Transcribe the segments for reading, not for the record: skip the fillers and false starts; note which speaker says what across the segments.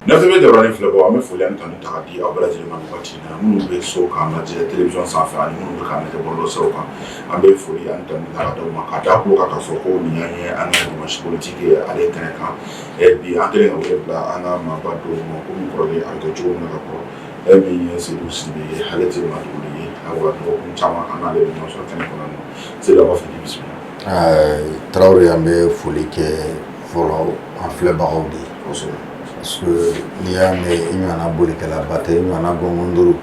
Speaker 1: Neuf TV jabaranin filɛbagaw, an bɛ foli ani tanu ta ka di aw bɛɛ lajɛlen ma nin waati in na. Minnu bɛ so k'an lajɛ télévision sanfɛ ani minnu bɛ k'an lajɛ bɔlɔlɔsiraw kan, an bɛ foli ani tanu ta ka d'aw ma, ka da tulo kan k'a fɔ ko nin y'an ye an ka dimanche politique ye ale kɛnɛ kan. Bi an kɛlen ka wele bila an ka maaba dɔw ma, komi kɔrɔlen a bɛ kɛ cogo min na ka kɔrɔ. Min ye Seydou Sidibe ye, ale tɛ maa dogolen ye. Ayiwa, dɔgɔkun caman an n'ale bɛ ɲɔgɔn sɔrɔ kɛnɛ kɔnɔ. Seydou, an b'a fɔ k'i bisimila.
Speaker 2: Tarawele, an bɛ foli kɛ fɔlɔ an filɛbagaw de ye. Parce que n'i y'a mɛn i ɲɔgɔnna bolikɛlaba tɛ, i ɲɔgɔnna gɔngɔn duuru,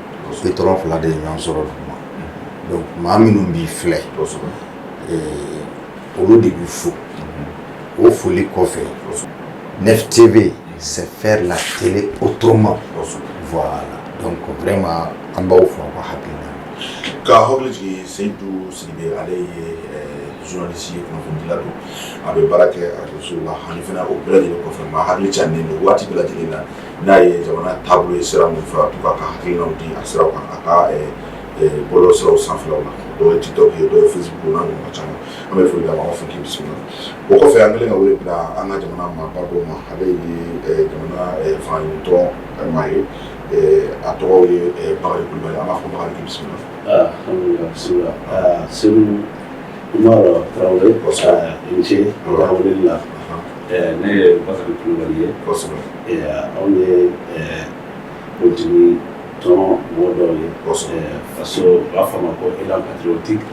Speaker 2: bitɔn fila de ye ɲɔgɔn sɔrɔ duguma. Donc maa minnu b'i filɛ, olu de b'i fo. O foli kɔfɛ, Neuf TV, c'est faire la télé autrement. Voilà, donc vraiment an b'aw fo aw ka hakilina.
Speaker 1: Ka hakili jigin, Seydou Sidibe, ale ye journaliste ye, kunnafonidila don, a bɛ baara kɛ arajo la. Ani fana, o bɛɛ lajɛlen kɔfɛ, maa hakili cannen don waati bɛɛ lajɛlen na. N'a ye jamana taabolo ye sira min fɛ, a to k'a ka hakilinaw di a siraw kan, a ka bɔlɔlɔ siraw sanfɛlaw la. Dɔw ye TikTok ye, dɔw ye Facebook, n'a ɲɔgɔnna caman. An bɛ foli d'a ma, an b'a fɔ k'i bisimila. O kɔfɛ, an kɛlen ka wele bila an ka jamana maaba dɔw ma. Ale ye jamana fanga maa ye, a tɔgɔ ye Bakari Kulubali. An b'a fɔ Bakari k'i bisimila.
Speaker 3: Alhamdulillah, bisimila. Seydou Umar Tarawele, i ni ce i ka weleli la. Ne ye Bakari Kulubali ye. Anw ye politiki tɔn mɔgɔ dɔw ye. Faso, u b'a fɔ a ma ko Élan patriotique,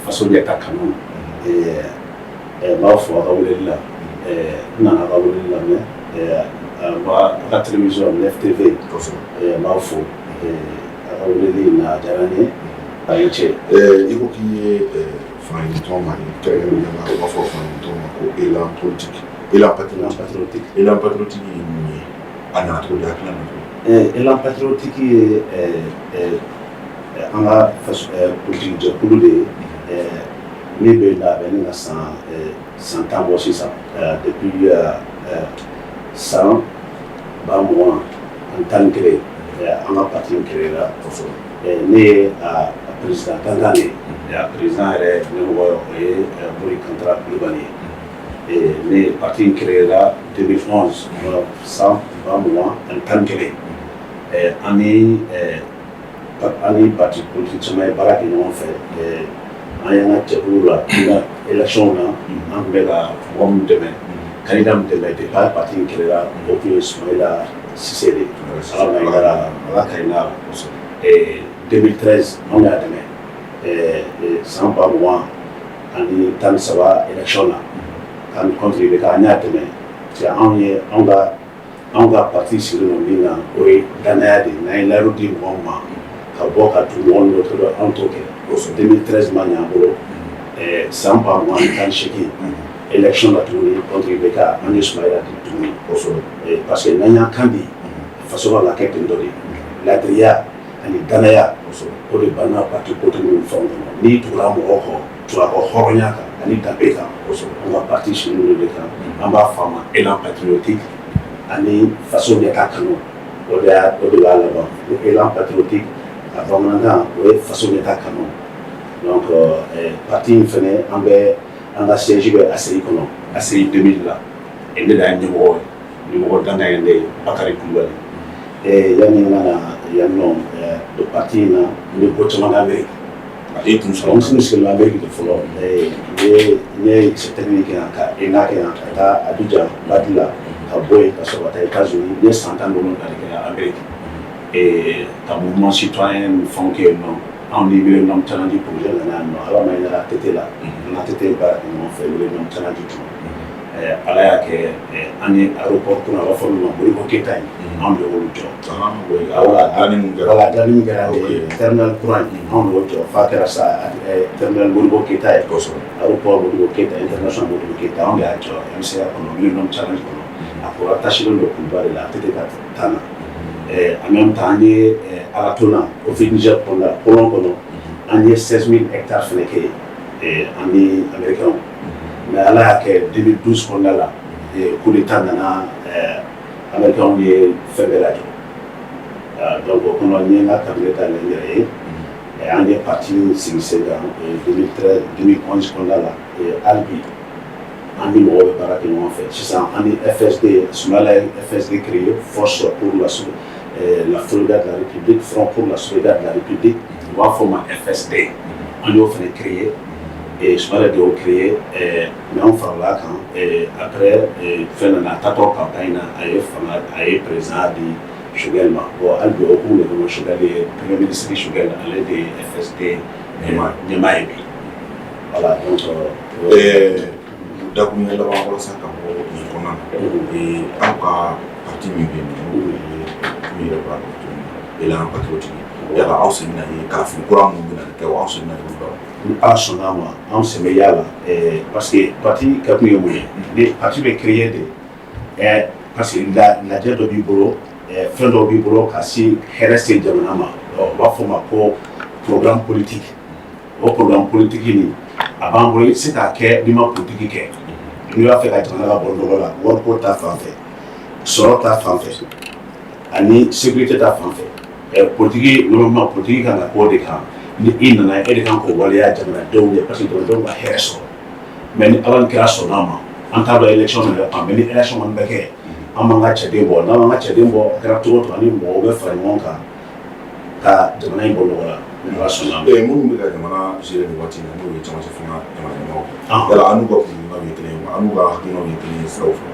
Speaker 3: faso ɲɛta kanu. N b'a fɔ aw ka weleli la, n nana aw ka weleli lamɛn, n b'a a ka télévision Neuf TV, n b'aw fo a ka weleli in na, a diyara n ye, a ni ce.
Speaker 1: I ko k'i ye fanga maa ye, kɛrɛnkɛrɛnnenya la u b'a fɔ fanga ma ko Élan politique, Élan
Speaker 3: Élan
Speaker 1: patriotique.
Speaker 3: Patriotique.
Speaker 1: Élan patriotique ye mun ye? A nana cogo di? Hakilina nana cogo di?
Speaker 3: Élan patriotique ye an ka faso politique jɛkulu de ye min bɛ yen nɔ, a bɛ ne ka san 10 bɔ sisan. Depuis san 2021, an ka parti in créé la. Ne ye a président dankan de ye. A président yɛrɛ ɲɛmɔgɔ, o ye Bori Kantara Kulubali ye. Ne ye parti in créé la 2011, san 2021. Ani parti politique caman ye baara kɛ ɲɔgɔn fɛ. An y'an ka jɛkulu la, an ka élection na, an tun bɛ ka mɔgɔ min dɛmɛ, candidat min dɛmɛ depuis parti in créé la, o tun ye Sumayila Sise de ye. Ala ma hinɛ la, Ala ka hinɛ a la. 2013, anw y'a dɛmɛ san 2013 élection na k'an contre IBK, an y'a dɛmɛ parce que anw ye anw ka parti sigilen don min kan, o ye danaya de ye. N'an ye layidu di mɔgɔw ma ka bɔ ka tugu mɔgɔ ninnu nɔfɛ, anw t'o kɛ. 2013 ma ɲɛ an bolo. San 2018 élection la tuguni contre IBK, an ye Sumayila di tuguni. Parce que n'an y'an kan di, faso kan ka kɛ ten tɔ de. Ladiriya ani danaya, o de banna parti politique ni fɛnw kɔnɔ. N'i tugura mɔgɔ kɔ, tugu a kɔ hɔrɔnya kan ani danbe kan. An ka parti sigilen don de kan, an b'a fɔ a ma Élan patriotique ani faso ɲɛta kanu. O de y'a, o de b'a laban ko Élan patriotique, a bamanankan o ye faso ɲɛta kanu. Donc parti in fɛnɛ, an bɛ an ka siège bɛ ACI kɔnɔ, ACI 2000 la. Ne de y'a ɲɛmɔgɔ ye, ɲɛmɔgɔ dankan ye ne ye, Bakari Kulubali. Yanni n ka na yan nɔ, parti in na, n ye ko caman kɛ Amérique.
Speaker 1: E tun
Speaker 3: sɔrɔ n sigilen Amérique de fɔlɔ. N ye lycée kɛ yan, ka ENA kɛ yan, ka taa Abidjan Badi la, ka bɔ yen ka sɔrɔ ka taa États-Unis. N ye san 17 de kɛ Amérique ka mouvement citoyen ni fɛnw kɛ yen nɔ. Anw ni Millennium Challenge projet nana yan nɔ, Ala ma hinɛ ATT la, an ATT baara kɛ ɲɔgɔn fɛ Millennium Challenge tun. Ala y'a kɛ an ye aéroport kɔnɔ, a b'a fɔ min ma Modibo Keyita ye. Anw de y'olu jɔ. Voilà, dilanni min kɛra terminal kura in, anw de y'o jɔ f'a kɛra sa terminal Modibo Keyita ye, aéroport Modibo Keyita international, Modibo Keyita, anw de y'a jɔ MCA kɔnɔ, Millennium Challenge kɔnɔ. A ko rattaché don Kuluba de la, ATT ka tan na. En même temps, an ye Alatona, Office Niger kɔnɔna kɔlɔn kɔnɔ, an ye 16 000 hectares fɛnɛ kɛ yen an ni Américains. Mais Ala y'a kɛ, 2012 kɔnɔna la, coup d'état nana, Américains ye fɛn bɛɛ lajɔ. Donc o kɔnɔ, n ye n ka cabinet dayɛlɛ n yɛrɛ ye, an ye parti sigi sen kan 2013, 2011 kɔnɔna la. Hali bi an ni mɔgɔw bɛ baara kɛ ɲɔgɔn fɛ. Sisan an ni FSD, Soumaïla ye FSD créé, Force pour la sauvegarde de la République, Front pour la sauvegarde de la République, u b'a fɔ o ma FSD. An y'o fana créé et Soumaïla de y'o créé, mais an farala kan. Après, fɛn nana, a taatɔ campagne na, a ye fanga, a ye président di Choguel ma. Bon, hali bi o hukumu de kɔnɔ, Choguel ye premier ministre, Choguel ale de ye FSD ɲɛmaa ye bi. Voilà, donc.
Speaker 1: Dakuruɲɛ laban walasa ka bɔ nin kɔnɔna na, aw ka parti min bɛ yen nɔ, n'o ye min yɛrɛ b'a dɔn cogo min na, Élan patriotique, yala aw sen bɛna ye kalafili kura minnu bɛna kɛ, aw sen bɛna ye olu la wa?
Speaker 3: Ni Ala sɔnna a ma, anw sen bɛ y'a la, parce que parti kɛkun ye mun ye? Ni parti bɛ créer de, parce que lajɛ dɔ b'i bolo, fɛn dɔ b'i bolo ka se hɛrɛ se jamana ma, u b'a fɔ o ma ko programme politique. O programme politique nin, a b'an bolo. I tɛ se k'a kɛ n'i ma politique kɛ. N'i b'a fɛ ka jamana ka bɔ nɔgɔ la, wariko ta fan fɛ, sɔrɔ ta fan fɛ, ani sécurité ta fan fɛ, politique, normalement politique kan ka k'o de kan. Ni i nana, e de kan k'o waleya jamanadenw ye, parce que jamanadenw ka hɛrɛ sɔrɔ. Mais ni Ala ni kira sɔnna a ma, an t'a dɔn élection min bɛ ban, mais ni élection kɔni bɛ kɛ, an b'an ka cɛden bɔ. N'an b'an ka cɛden bɔ, a kɛra cogo o cogo, ani mɔgɔw bɛ fara ɲɔgɔn kan ka jamana in bɔ nɔgɔ la, ni Ala sɔnna a ma.
Speaker 1: Minnu bɛ ka jamana gérer nin waati in na, n'o ye camancɛ fanga jamana ɲɛmɔgɔw, yala an n'u ka kuntilennaw ye kelen ye wa? An n'u ka hakilinaw ye kelen ye siraw fɛ?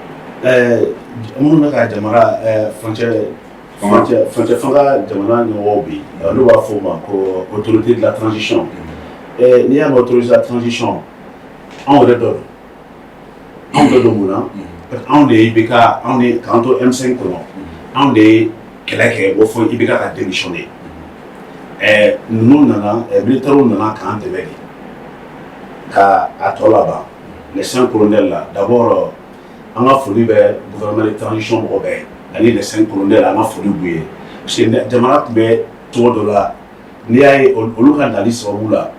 Speaker 3: Minnu bɛ ka jamana furancɛ fanga jamana ɲɛmɔgɔw bi, n'u b'a fɔ o ma ko autorité de la transition, n'i y'a mɛn autorité de la transition, anw yɛrɛ dɔ don. Anw dɔ don mun na? Parce que anw de ye IBK, anw de k'an to M5 kɔnɔ, anw de ye kɛlɛ kɛ ko fɔ IBK ka démissionner. Ninnu nana, militaires nana k'an dɛmɛ de ka a tɔ laban, les cinq colonels là. D'abord, an ka foli bɛ gouvernement de transition mɔgɔ bɛɛ ani les cinq colonels, an ka foli b'u ye, parce que jamana tun bɛ cogo dɔ la. N'i y'a ye, olu ka nali sababu la,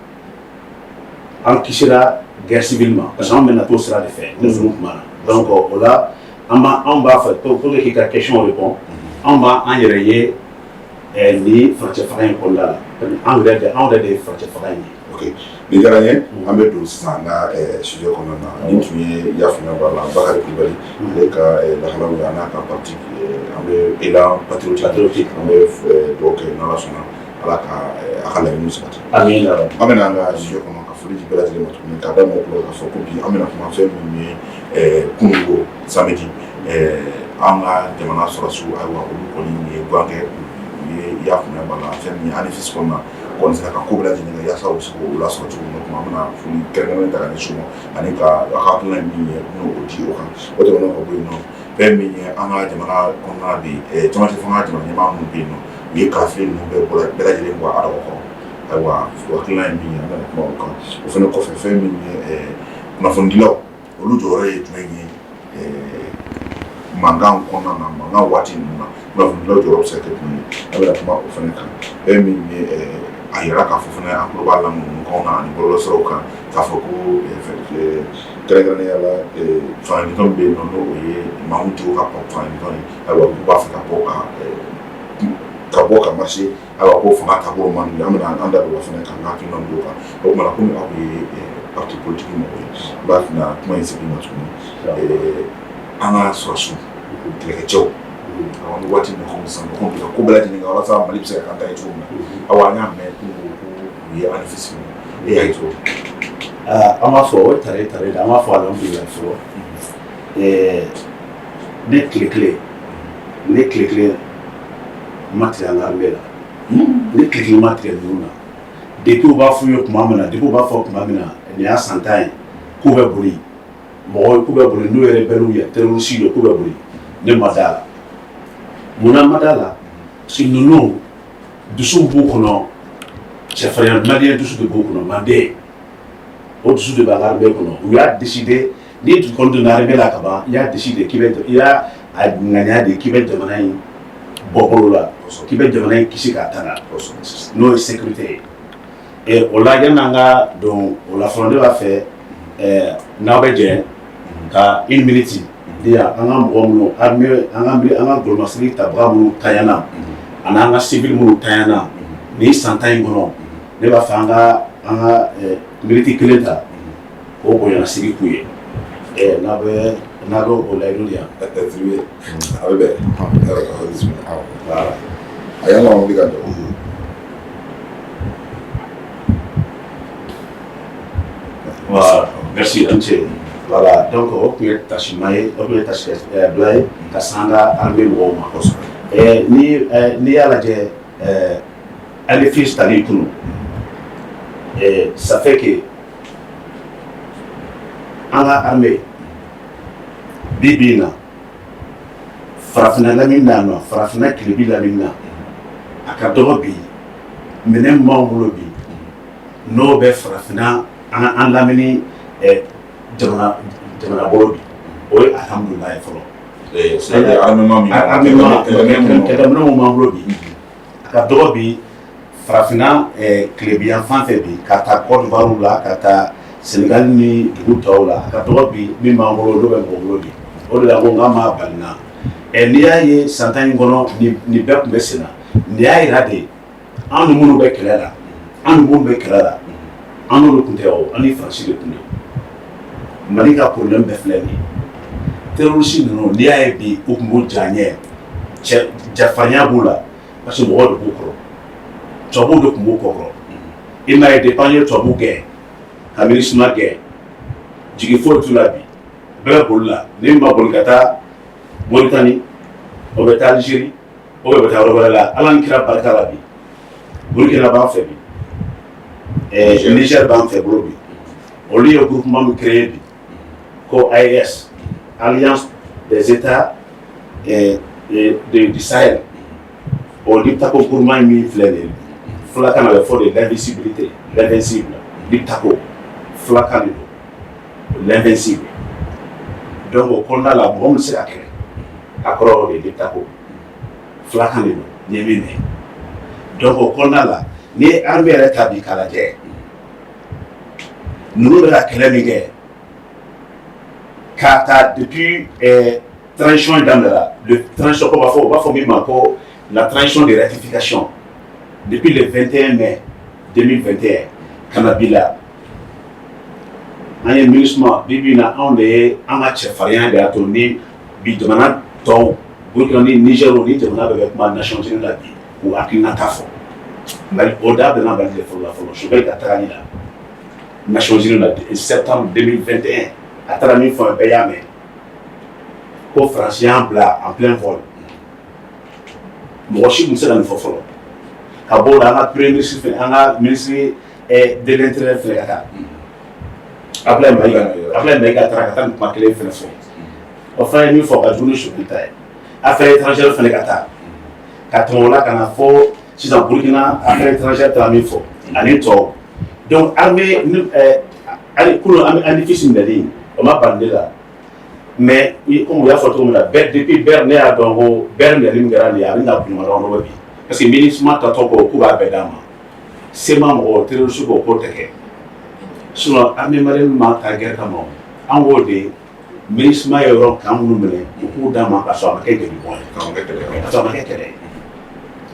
Speaker 3: an kisira guerre civile ma, parce que an bɛna t'o sira de fɛ ni ninnu kuma na. Donc o la, an b'a anw b'a fɛ pour que k'i ka question répond, anw b'a an yɛrɛ ye ni furancɛ fanga in kɔnɔna la, anw yɛrɛ de ye furancɛ fanga in ye.
Speaker 1: Ok, nin diyara n ye. An bɛ don sisan an ka sujet kɔnɔna na. Nin tun ye, i y'a faamuya b'a la, Bakari Kulibali, ale ka lahalaw ye, a n'a ka parti, an bɛ Élan patriotique, an bɛ dugawu kɛ, n'Ala sɔnna, Ala ka a ka laɲiniw sabati.
Speaker 3: Amiina.
Speaker 1: An bɛna an ka sujet kɔnɔ, ka foli di bɛɛ lajɛlen ma tuguni, k'a daminɛ kulo k'a fɔ ko bi an bɛna kuma fɛn min ye, kununko samedi, an ka jamana sɔrɔsiw, ayiwa, olu kɔni ye guwan kɛ, u ye, i y'a faamuya b'a la, fɛn min ye Anefis kɔnɔna kɔni sera ka ko bɛɛ lajɛlen kɛ yaasa u bɛ se k'o lasɔrɔ cogo min na. Kuma an bɛna foli kɛrɛnkɛrɛnnen ta ka ɲɛsin u ma, ani ka a ka hakilina ye min ye, n'o di o kan. O tɛmɛnen ka bɔ yen nɔ, fɛn min ye an ka jamana kɔnɔna bi, camancɛ fanga jamana ɲɛmaa minnu bɛ yen nɔ, u ye kalafili ninnu bɛɛ bɔ, bɛɛ lajɛlen bɔ a kɔrɔ. Ayiwa, o hakilina ye min ye, an bɛna kuma o kan. O fana kɔfɛ, fɛn min ye kunnafonidilaw, olu jɔyɔrɔ ye jumɛn ye mankan kɔnɔna na, mankan waati ninnu na, kunnafonidilaw jɔyɔrɔ bɛ se ka kɛ jumɛn ye? An bɛna kuma o fana kan. Fɛn min ye a yira k'a fɔ fana, an tulo b'a la ŋunuŋunukanw na ani bɔlɔlɔsiraw kan, k'a fɔ ko kɛrɛnkɛrɛnnenya la, fanga bɛ yen nɔ, n'o ye Mamudu Dicko ka fanga ye, ayiwa, k'u b'a fɛ ka bɔ ka marcher. Ayiwa, ko fanga taabolo man di. An bɛna an da don o fana kan, an ka hakilina d'o kan. O tuma na, komi aw ye parti politique mɔgɔ ye, n b'a fɛ kuma in segin ma tuguni. An ka sɔrɔsiw, kɛlɛkɛcɛw, awɔ, ni waati min na komi sisan, komi bi ka ko bɛɛ lajɛlen kɛ walasa Mali bɛ se ka k'an ta ye cogo min na. Awa, an y'a mɛn ko u ye Anefis minɛ, e y'a ye cogo di?
Speaker 3: An b'a fɔ o ye tare tare de, an b'a fɔ alhamdulilayi fɔlɔ. Ne tile kelen ma tigɛ an ka armée la, ne tile kelen ma tigɛ ninnu na. Depuis u b'a f'u ye tuma min na, depuis u b'a fɔ tuma min na, nin y'a san 10 ye k'u bɛ boli mɔgɔw, k'u bɛ boli, n'u yɛrɛ bɛr'u ye terroriste ye, k'u bɛ boli, ne ma da la. Munna ma da la? Parce que ninnu dusu b'u kɔnɔ, cɛfarinya malien dusu de b'u kɔnɔ, manden o dusu de b'a ka armée kɔnɔ. U y'a décidé, n'i kɔni donna armée la ka ban, i y'a décidé k'i bɛ, i y'a a ŋaniya de k'i bɛ jamana in bɔ bolo la, k'i bɛ jamana in kisi k'a tanga, n'o ye sécurité ye. O la, yanni an ka don o la fɔlɔ, ne b'a fɛ n'aw bɛ jɛ ka une minute di yan, an ka mɔgɔ minnu armée, an ka golomasigi tabaga minnu tanyana, ani an ka civil minnu tanyana nin san 10 in kɔnɔ, ne b'a fɛ an ka minute kelen ta k'o bonyanasigi k'u ye. N'a bɛ o layidu di yan.
Speaker 1: Sidibe, a bɛ bɛn, bisimila.
Speaker 3: Voilà.
Speaker 1: A y'an ka wuli ka jɔ.
Speaker 3: Voilà, merci, an ce. Voilà, donc o tun ye tasima ye, o tun ye tasi bila ye ka se an ka armée mɔgɔw ma. Ni n'i y'a lajɛ, Anefis tali kunun, ça fait que an ka armée bi bi in na, farafinna lamini na yan nɔ, farafinna tilebi lamini na, a ka dɔgɔ bi minɛn min b'anw bolo bi, n'o bɛ farafinna an lamini jamana jamana bolo bi, o ye alhamdulilayi fɔlɔ.
Speaker 1: C'est-à-dire armement min
Speaker 3: armement
Speaker 1: kɛlɛminɛn
Speaker 3: kɛlɛminɛnw b'an bolo bi, a ka dɔgɔ bi farafinna tilebi yan fan fɛ bi, ka taa Côte d'Ivoire la, ka taa Sénégal ni dugu tɔw la, a ka dɔgɔ bi min b'an bolo, n'o bɛ mɔgɔ bolo bi. O de la ko n k'a ma bali n na. N'i y'a ye san 10 in kɔnɔ, nin bɛɛ tun bɛ sen na, nin y'a yira de an ni minnu bɛ kɛlɛ la, an ni minnu bɛ kɛlɛ la, an n'olu tun tɛ o, an ni Faransi de tun don. Mali ka problème bɛɛ filɛ nin ye, terroriste ninnu, n'i y'a ye bi u tun b'u ja ɲɛ, cɛ jafarinya b'u la, parce que mɔgɔw de b'u kɔrɔ, tubabuw de tun b'u kɔ kɔrɔ. I m'a ye, depuis an ye tubabuw gɛn ka MINUSMA gɛn, jigi foyi t'u la bi, bɛɛ bɛ boli la. Ni min ma boli ka taa Moritani, o bɛ taa Algérie, o bɛ taa yɔrɔ wɛrɛ la. Ala ni kira barika la bi, Burkina b'an fɛ bi, Niger b'an fɛ bolo bi. Olu ye groupement min créé bi ko AES, Alliance des États du Sahel, o Liptako groupement min filɛ nin ye, fulakan na a bɛ fɔ de l'invincibilité, l'invincible, Liptako fulakan de don, l'invincible. Donc o kɔnɔna la, mɔgɔ min tɛ se ka kɛlɛ, a kɔrɔ o de ye Liptako, fulakan de don, n'i ye min mɛn. Donc o kɔnɔna la, n'i ye armée yɛrɛ ta bi k'a lajɛ, ninnu bɛ ka kɛlɛ min kɛ k'a ta depuis transition in daminɛra, le transition ko b'a fɔ, u b'a fɔ min ma ko la transition de rectification, depuis le 21 mai 2021 ka na bi la, an ye MINUSMA bi bi in na, anw de ye an ka cɛfarinya de y'a to ni bi jamana tɔw, Burkina ni Niger ni jamana bɛɛ bɛ kuma Nations Unies la bi k'u hakilinata fɔ. Mali o da bɛnna Mali de fɔlɔ la fɔlɔ, Choguel ka tagali la Nations Unies la septembre 2021, a taara min fɔ, bɛɛ y'a mɛn ko Faransi y'an bila en plein vol. Mɔgɔ si tun tɛ se ka nin fɔ fɔlɔ. Ka bɔ o la, an ka premier ministre fɛnɛ, an ka ministre de l'intérieur fɛnɛ ka taa, Abdoulaye Maïga, Abdoulaye Maïga taara ka taa nin kuma kelen fɛnɛ fɔ. O fana ye min fɔ ka jugu ni Choguel ta ye. Affaires étrangères fɛnɛ ka taa ka tɛmɛ o la ka na fɔ sisan Burkina affaires étrangères taara min fɔ ani tɔw. Donc armée ni hali kunun an bɛ Anefis minɛli, o ma bali ne la, mais comme u y'a fɔ cogo min na, bɛɛ depuis bɛɛ ne y'a dɔn ko bɛɛ minɛli min kɛra nin ye, a bɛ na kunɲɔgɔn damadɔ bi, parce que MINUSMA tatɔ ko k'u b'a bɛɛ d'a ma. CMA mɔgɔw, terroriste ko k'o tɛ kɛ, sinon armée malienne ma taa guerre kama o. An k'o de MINUSMA ye yɔrɔ kan minnu minɛ, u k'u d'a ma ka sɔrɔ a ma kɛ jeli bɔn ye, ka sɔrɔ a ma kɛ kɛlɛ ye.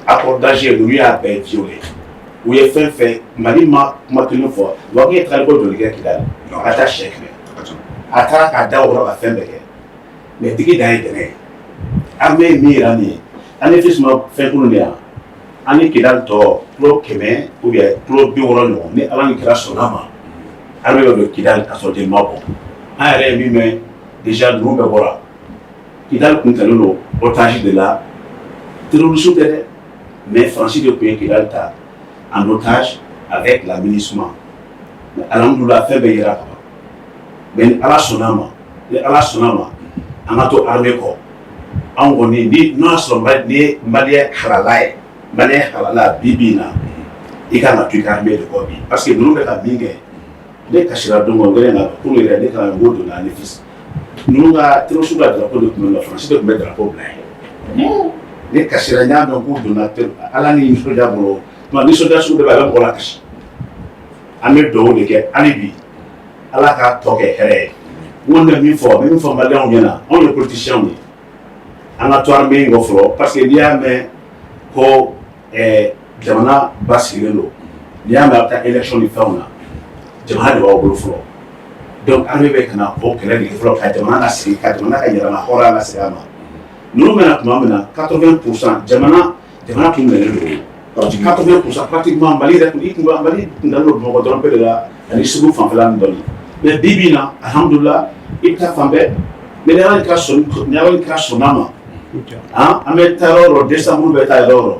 Speaker 3: Accord d'Alger ninnu y'a bɛɛ violé. U ye fɛn fɛn, Mali ma kuma kelen fɔ wa k'e ye tagali ko joli kɛ Kidali, a ka taa siɲɛ 100, a taara k'a da o kɔrɔ ka fɛn bɛɛ kɛ, mais digi dan ye dɛnɛ ye. Armée ye min yira nin ye, Anefis ma fɛn kunun de yan, an ni Kidali tɔ kilo 100 ou bien kilo 60 ɲɔgɔn, ni Ala ni kira sɔnna ma, armée bɛ don Kidali ka sɔrɔ jeli ma bɔ. An yɛrɛ ye min mɛn déjà, ninnu bɛɛ bɔra Kidali, kun talen don otage de la, terroriste tɛ dɛ, mais Faransi de tun ye Kidali ta en otage avec la MINUSMA. Mais alhamdoulilah, fɛn bɛɛ yera ka ban. Mais ni Ala sɔnna a ma, ni Ala sɔnna a ma, an ka to armée kɔ. Anw kɔni, ni n'o y'a sɔrɔ ni ye Malien halala ye, Malien halala, bi bi in na, i kan ka to i ka armée de kɔ bi, parce que ninnu bɛ ka min kɛ, ne kasira don kɔ kelen na kunun yɛrɛ. Ne ka n ko donna Anefis, ninnu ka terroriste ka drapeau de tun bɛ yen, Faransi de tun bɛ drapeau bila yen. Ne kasira, n y'a dɔn k'u donna Ala ni nisɔndiya bolo. Tuma nisɔndiya sugu dɔ bɛ yen, a bɛ mɔgɔ la kasi. An bɛ dugawu de kɛ hali bi, Ala k'a tɔ kɛ hɛrɛ ye. N kɔni bɛ min fɔ, n bɛ min fɔ Maliyɛnw ɲɛna, anw ye politiciens ye, an ka to armée in kɔ fɔlɔ, parce que n'i y'a mɛn ko jamana basigilen don, n'i y'a mɛn a bɛ taa élection ni fɛnw na, jamana de b'aw bolo fɔlɔ. Donc armée bɛ ka na o kɛlɛ de kɛ fɔlɔ, ka jamana lasigi, ka jamana ka yɛrɛma hɔrɔnya lasegin a ma. Ninnu bɛna tuma min na, 80 % jamana tun minɛlen don, 80 % pratiquement. Mali yɛrɛ tun, i tun b'a Mali tun dalen don Bamakɔ dɔrɔn pe de la ani Segu fanfɛla ninnu dɔɔnin. Mais bi bi in na, alhamdulilah, i bɛ taa fan bɛɛ. Mais ni Ala ka sɔnna ma, an bɛ taa yɔrɔ o yɔrɔ, décembre bɛ taa yɔrɔ o yɔrɔ,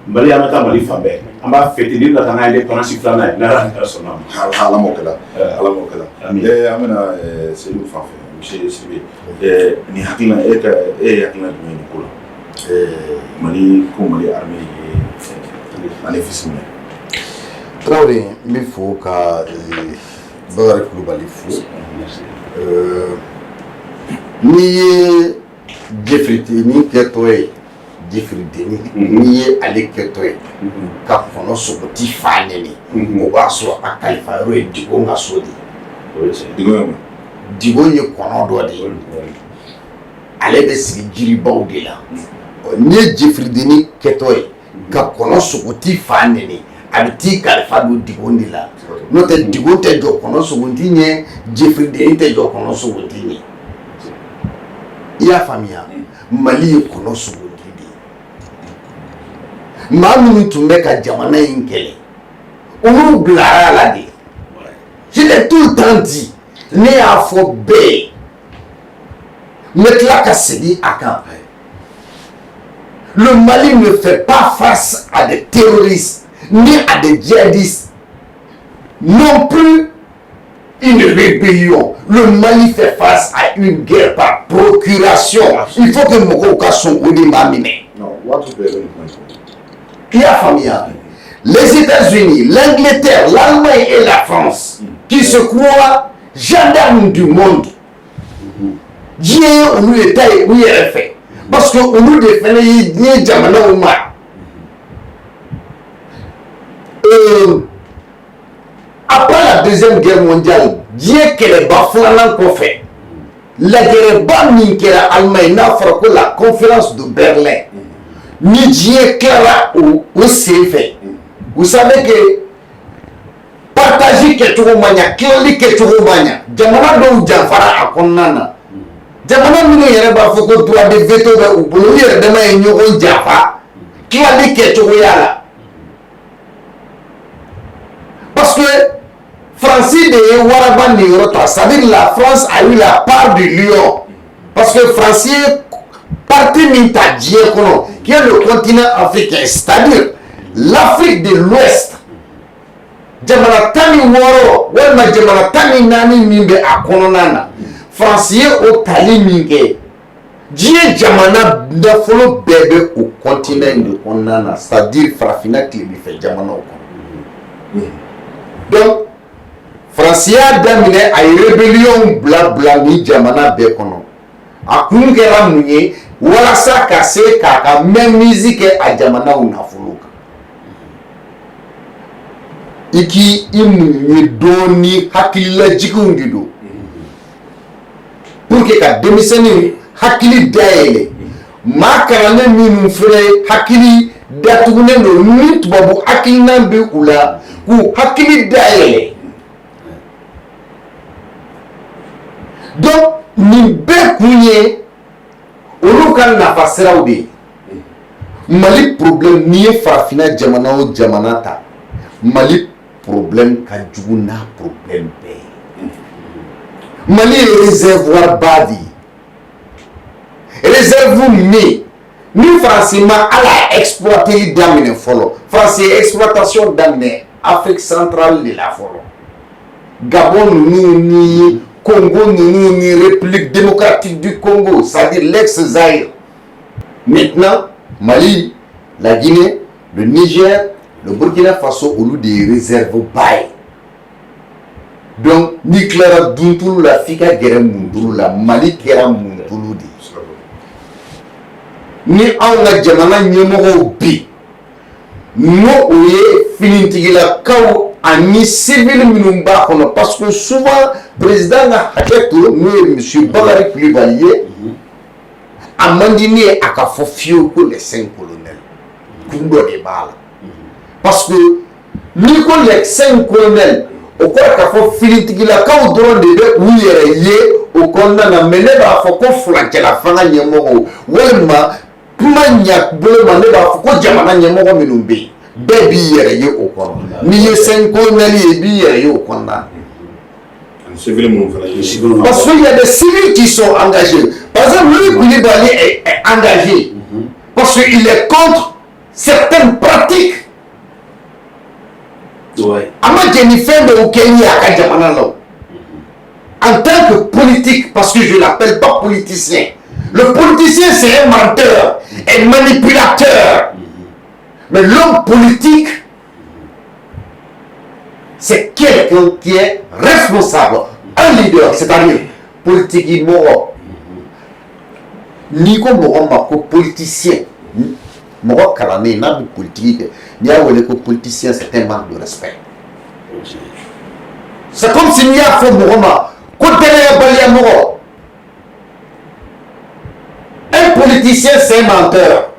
Speaker 3: Mali, an bɛ taa Mali fan bɛɛ, an b'a fêter ni bɛna taa n'an indépendance filanan ye, ni Ala sɔnna ma.
Speaker 1: Ala m'o kɛla, Ala m'o kɛla. An bɛna Seydou fan fɛ. Monsieur Sidibe, nin hakilina, e ka, e ye hakilina jumɛn ye nin ko la? Mali ko Mali armée ye Anefis minɛ.
Speaker 2: Tarawele, n bɛ fo ka Bakari Kulubali fo. N'i ye jefiritenni kɛtɔ ye, jefiritenni, n'i ye ale kɛtɔ ye ka kɔnɔ sogoti fa nɛni, o b'a sɔrɔ a kalifa yɔrɔ ye Digon ka so de
Speaker 1: ye. Digon ye mun?
Speaker 2: Digon ye kɔnɔ dɔ de ye, ale bɛ sigi jiribaw de la. N'i ye jefiridenni kɛtɔ ye ka kɔnɔ sogoti fa nɛni, a bɛ t'i kalifa don Digon de la. N'o tɛ, Digon tɛ jɔ kɔnɔ sogoti ɲɛ, jefiridenni tɛ jɔ kɔnɔ sogoti ɲɛ. I y'a faamuya? Mali ye kɔnɔ sogoti de ye. Maa minnu tun bɛ ka jamana in kɛlɛ, olu bilara a la de. Je l'ai tout le temps dit, ne y'a fɔ bɛɛ ye, n bɛ tila ka segin a kan: le Mali ne fait pas face à des terroristes ni à des djihadistes, non plus une rébellion. Le Mali fait face à une guerre par procuration. Il faut que mɔgɔw ka sɔn o de ma minɛ.
Speaker 1: Waati bɛɛ bɛ nin kuma in fɔ.
Speaker 2: I y'a faamuya? Les États-Unis, l'Angleterre, l'Allemagne et la France, qui se croient gendarmes du monde, diɲɛ ye olu de ta ye u yɛrɛ fɛ, parce que olu de fana ye diɲɛ jamanaw mara. Après la Deuxième Guerre mondiale, diɲɛ kɛlɛba filanan kɔfɛ, lajɛrɛba min kɛra Allemagne, n'a fɔra ko la Conférence de Berlin, ni diɲɛ tilara o sen fɛ, vous savez que partage kɛcogo ma ɲa, tilali kɛcogo ma ɲa, jamana dɔw janfara a kɔnɔna na. Jamana minnu yɛrɛ b'a fɔ ko droit de veto bɛ u bolo, u yɛrɛ dama ye ɲɔgɔn janfa tilali kɛcogoya la, parce que Faransi de ye waraba niyɔrɔ ta, c'est-à-dire la France a eu la part du lion, parce que Faransi ye partie min ta diɲɛ kɔnɔ, qui est le continent africain, c'est-à-dire l'Afrique de l'Ouest, jamana 16 walima jamana 14 min bɛ a kɔnɔna na, Faransi ye o tali min kɛ, diɲɛ jamana nafolo bɛɛ bɛ o continent in de kɔnɔna na, c'est-à-dire farafinna tilebinfɛ jamanaw kɔnɔ. Donc Faransi y'a daminɛ, a ye rébellion bila bila nin jamana bɛɛ kɔnɔ. A kun kɛra mun ye? Walasa ka se k'a ka mainmise kɛ a jamanaw nafolo kan. I k'i i muɲu dɔɔni, hakililajiginw de don pour que ka denmisɛnnin hakili dayɛlɛ. Maa kalannen minnu fɛnɛ hakili datugunen don ni tubabu hakilina bɛ u la, k'u hakili dayɛlɛ. Donc nin bɛɛ kun ye olu ka nafa siraw de ye. Mali problème, n'i ye farafinna jamana o jamana ta, Mali problème ka jugu n'a problème bɛɛ ye. Mali ye réservoir ba de ye, réserve min ni Faransi ma ala exploiter daminɛ fɔlɔ. Faransi ye exploitation daminɛ Afrique centrale de la fɔlɔ, Gabon ninnu ni Congo ninnu ni République démocratique du Congo, c'est-à-dire l'ex-Zaïre. Maintenant, Mali, la Guinée, le Niger, le Burkina Faso, olu de ye réserve ba ye. Donc n'i tilara duntulu la, f'i ka gɛrɛ muntulu la. Mali kɛra muntulu de ye. Ni anw ka jamana ɲɛmɔgɔw bi, n'o o ye finitigilakaw ani civil minnu b'a kɔnɔ, parce que souvent président ka hakɛ to, n'o ye monsieur Bakary Kulibali ye, a man di ne ye a ka fɔ fiyewu ko les cinq colonels. Kun dɔ de b'a la, parce que n'i ko les cinq colonels, o kɔrɔ k'a fɔ finitigilakaw dɔrɔn de bɛ u yɛrɛ ye o kɔnɔna na. Mais ne b'a fɔ ko furancɛla fanga ɲɛmɔgɔw, walima kuma ɲa bolo ma, ne b'a fɔ ko jamana ɲɛmɔgɔ minnu bɛ yen, bɛɛ b'i yɛrɛ ye o kɔnɔ. N'i ye cinq colonels ye, i b'i yɛrɛ ye o kɔnɔna na.
Speaker 1: Civil minnu fana ye.
Speaker 2: Parce qu'il y a des civils qui sont engagés. Par exemple, lui, Koulibaly est engagé. Parce qu'il est contre certaines pratiques. A ma jɛ ni fɛn dɔw kɛli ye a ka jamana la o. En tant que politique, parce que je l'appelle pas politicien. Le politicien, c'est un menteur, un manipulateur. Mais l'homme politique, c'est quelqu'un qui est responsable, un leader, c'est-à-dire politique mɔgɔ. N'i ko mɔgɔ ma ko politicien, mɔgɔ kalannen n'a bɛ politique kɛ, n'i y'a wele ko politicien, c'est un manque de respect. C'est comme si n'i y'a fɔ mɔgɔ ma ko danayabaliya mɔgɔ. Un politicien, c'est un menteur.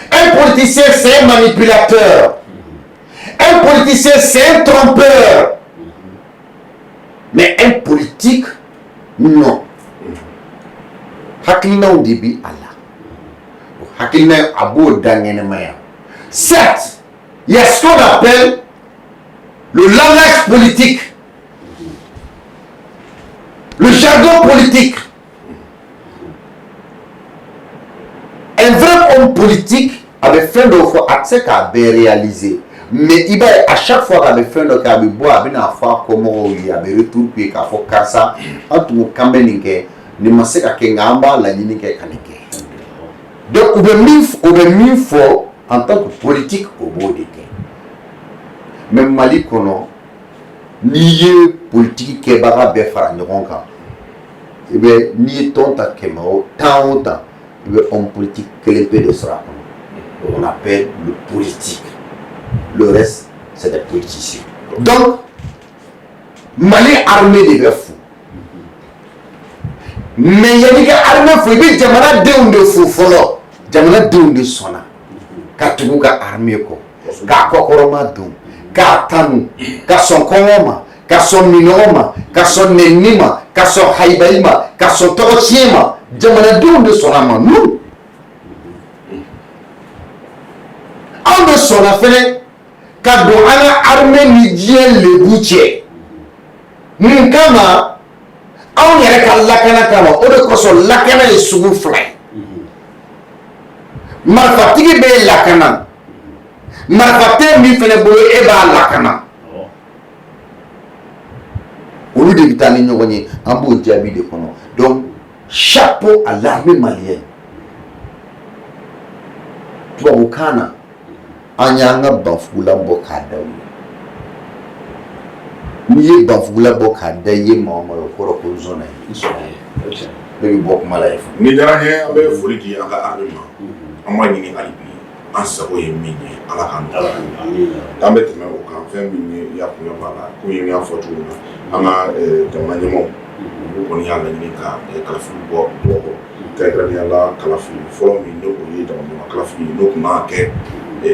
Speaker 2: Un politicien, c'est un manipulateur. Un politicien, c'est un trompeur. Mais un politique, non. Hakilinaw de bi a la. O hakilina, a b'o da ɲɛnɛmaya. Certes, il y a ce qu'on appelle le langage politique, le jargon politique. Un vrai homme politique a bɛ fɛn dɔw fɔ, a tɛ se k'a bɛɛ réaliser. Mais i b'a ye, à chaque fois k'a bɛ fɛn dɔ kɛ, a bɛ bɔ, a bɛ n'a fɔ a kɔmɔgɔw ye, a bɛ retour k'u ye k'a fɔ karisa, an tun ko k'an bɛ nin kɛ, nin ma se ka kɛ, nka an b'a laɲini kɛ ka nin kɛ. Donc u bɛ min fɔ en tant que politique, o b'o de kɛ. Mais Mali kɔnɔ, n'i ye politique kɛbaga bɛɛ fara ɲɔgɔn kan, i bɛ n'i ye tɔn ta 100 o 10 o 10, i bɛ homme politique kelen pe de sɔrɔ a kɔnɔ. On appelle le politique. Le reste, c'est des politiciens. Donc, Mali armée de bɛ fo. Mais yanni ka armée fo, i bɛ jamanadenw de fo fɔlɔ. Jamanadenw de sɔnna ka tugu ka armée kɔ, k'a kɔkɔrɔma don, k'a tanu, ka sɔn kɔngɔ ma, ka sɔn minɔgɔ ma, ka sɔn nɛnini ma, ka sɔn hayibali ma, ka sɔn tɔgɔtiɲɛ ma. Jamanadenw de sɔnna a ma. Nous, anw de sɔnna fɛnɛ ka don an ka armée ni diɲɛ lebu cɛ. Mun kama? Anw yɛrɛ ka lakana kama. O de kosɔn lakana ye sugu fila ye. Marifatigi b'e lakana, marifa tɛ min fɛnɛ bolo, e b'a lakana. Olu de bɛ taa ni ɲɔgɔn ye. An b'o jaabi de kɔnɔ. Donc chapeau à l'armée malienne. Tubabukan na, an y'an ka banfugula bɔ k'a da u ye. N'i ye banfugula bɔ k'a da i ye maa o maa ye, o kɔrɔ ko n sɔnna ye. Ne bɛ bɔ kuma la yen.
Speaker 1: Ni diyara n ye. An bɛ foli di an ka armée ma. An b'a ɲini hali bi, an sago ye min ye, Ala k'an nɔgɔya. An bɛ tɛmɛ o kan. Fɛn min ye i y'a kunya b'a la, komi n y'a fɔ cogo min na, an ka jamana ɲɛmaaw, olu kɔni y'a laɲini ka kalafili bɔ dɔgɔ, kɛrɛnkɛrɛnnenya la kalafili fɔlɔ min n'o ye jamana ɲɛmaa kalafili ye, n'o tun kan ka kɛ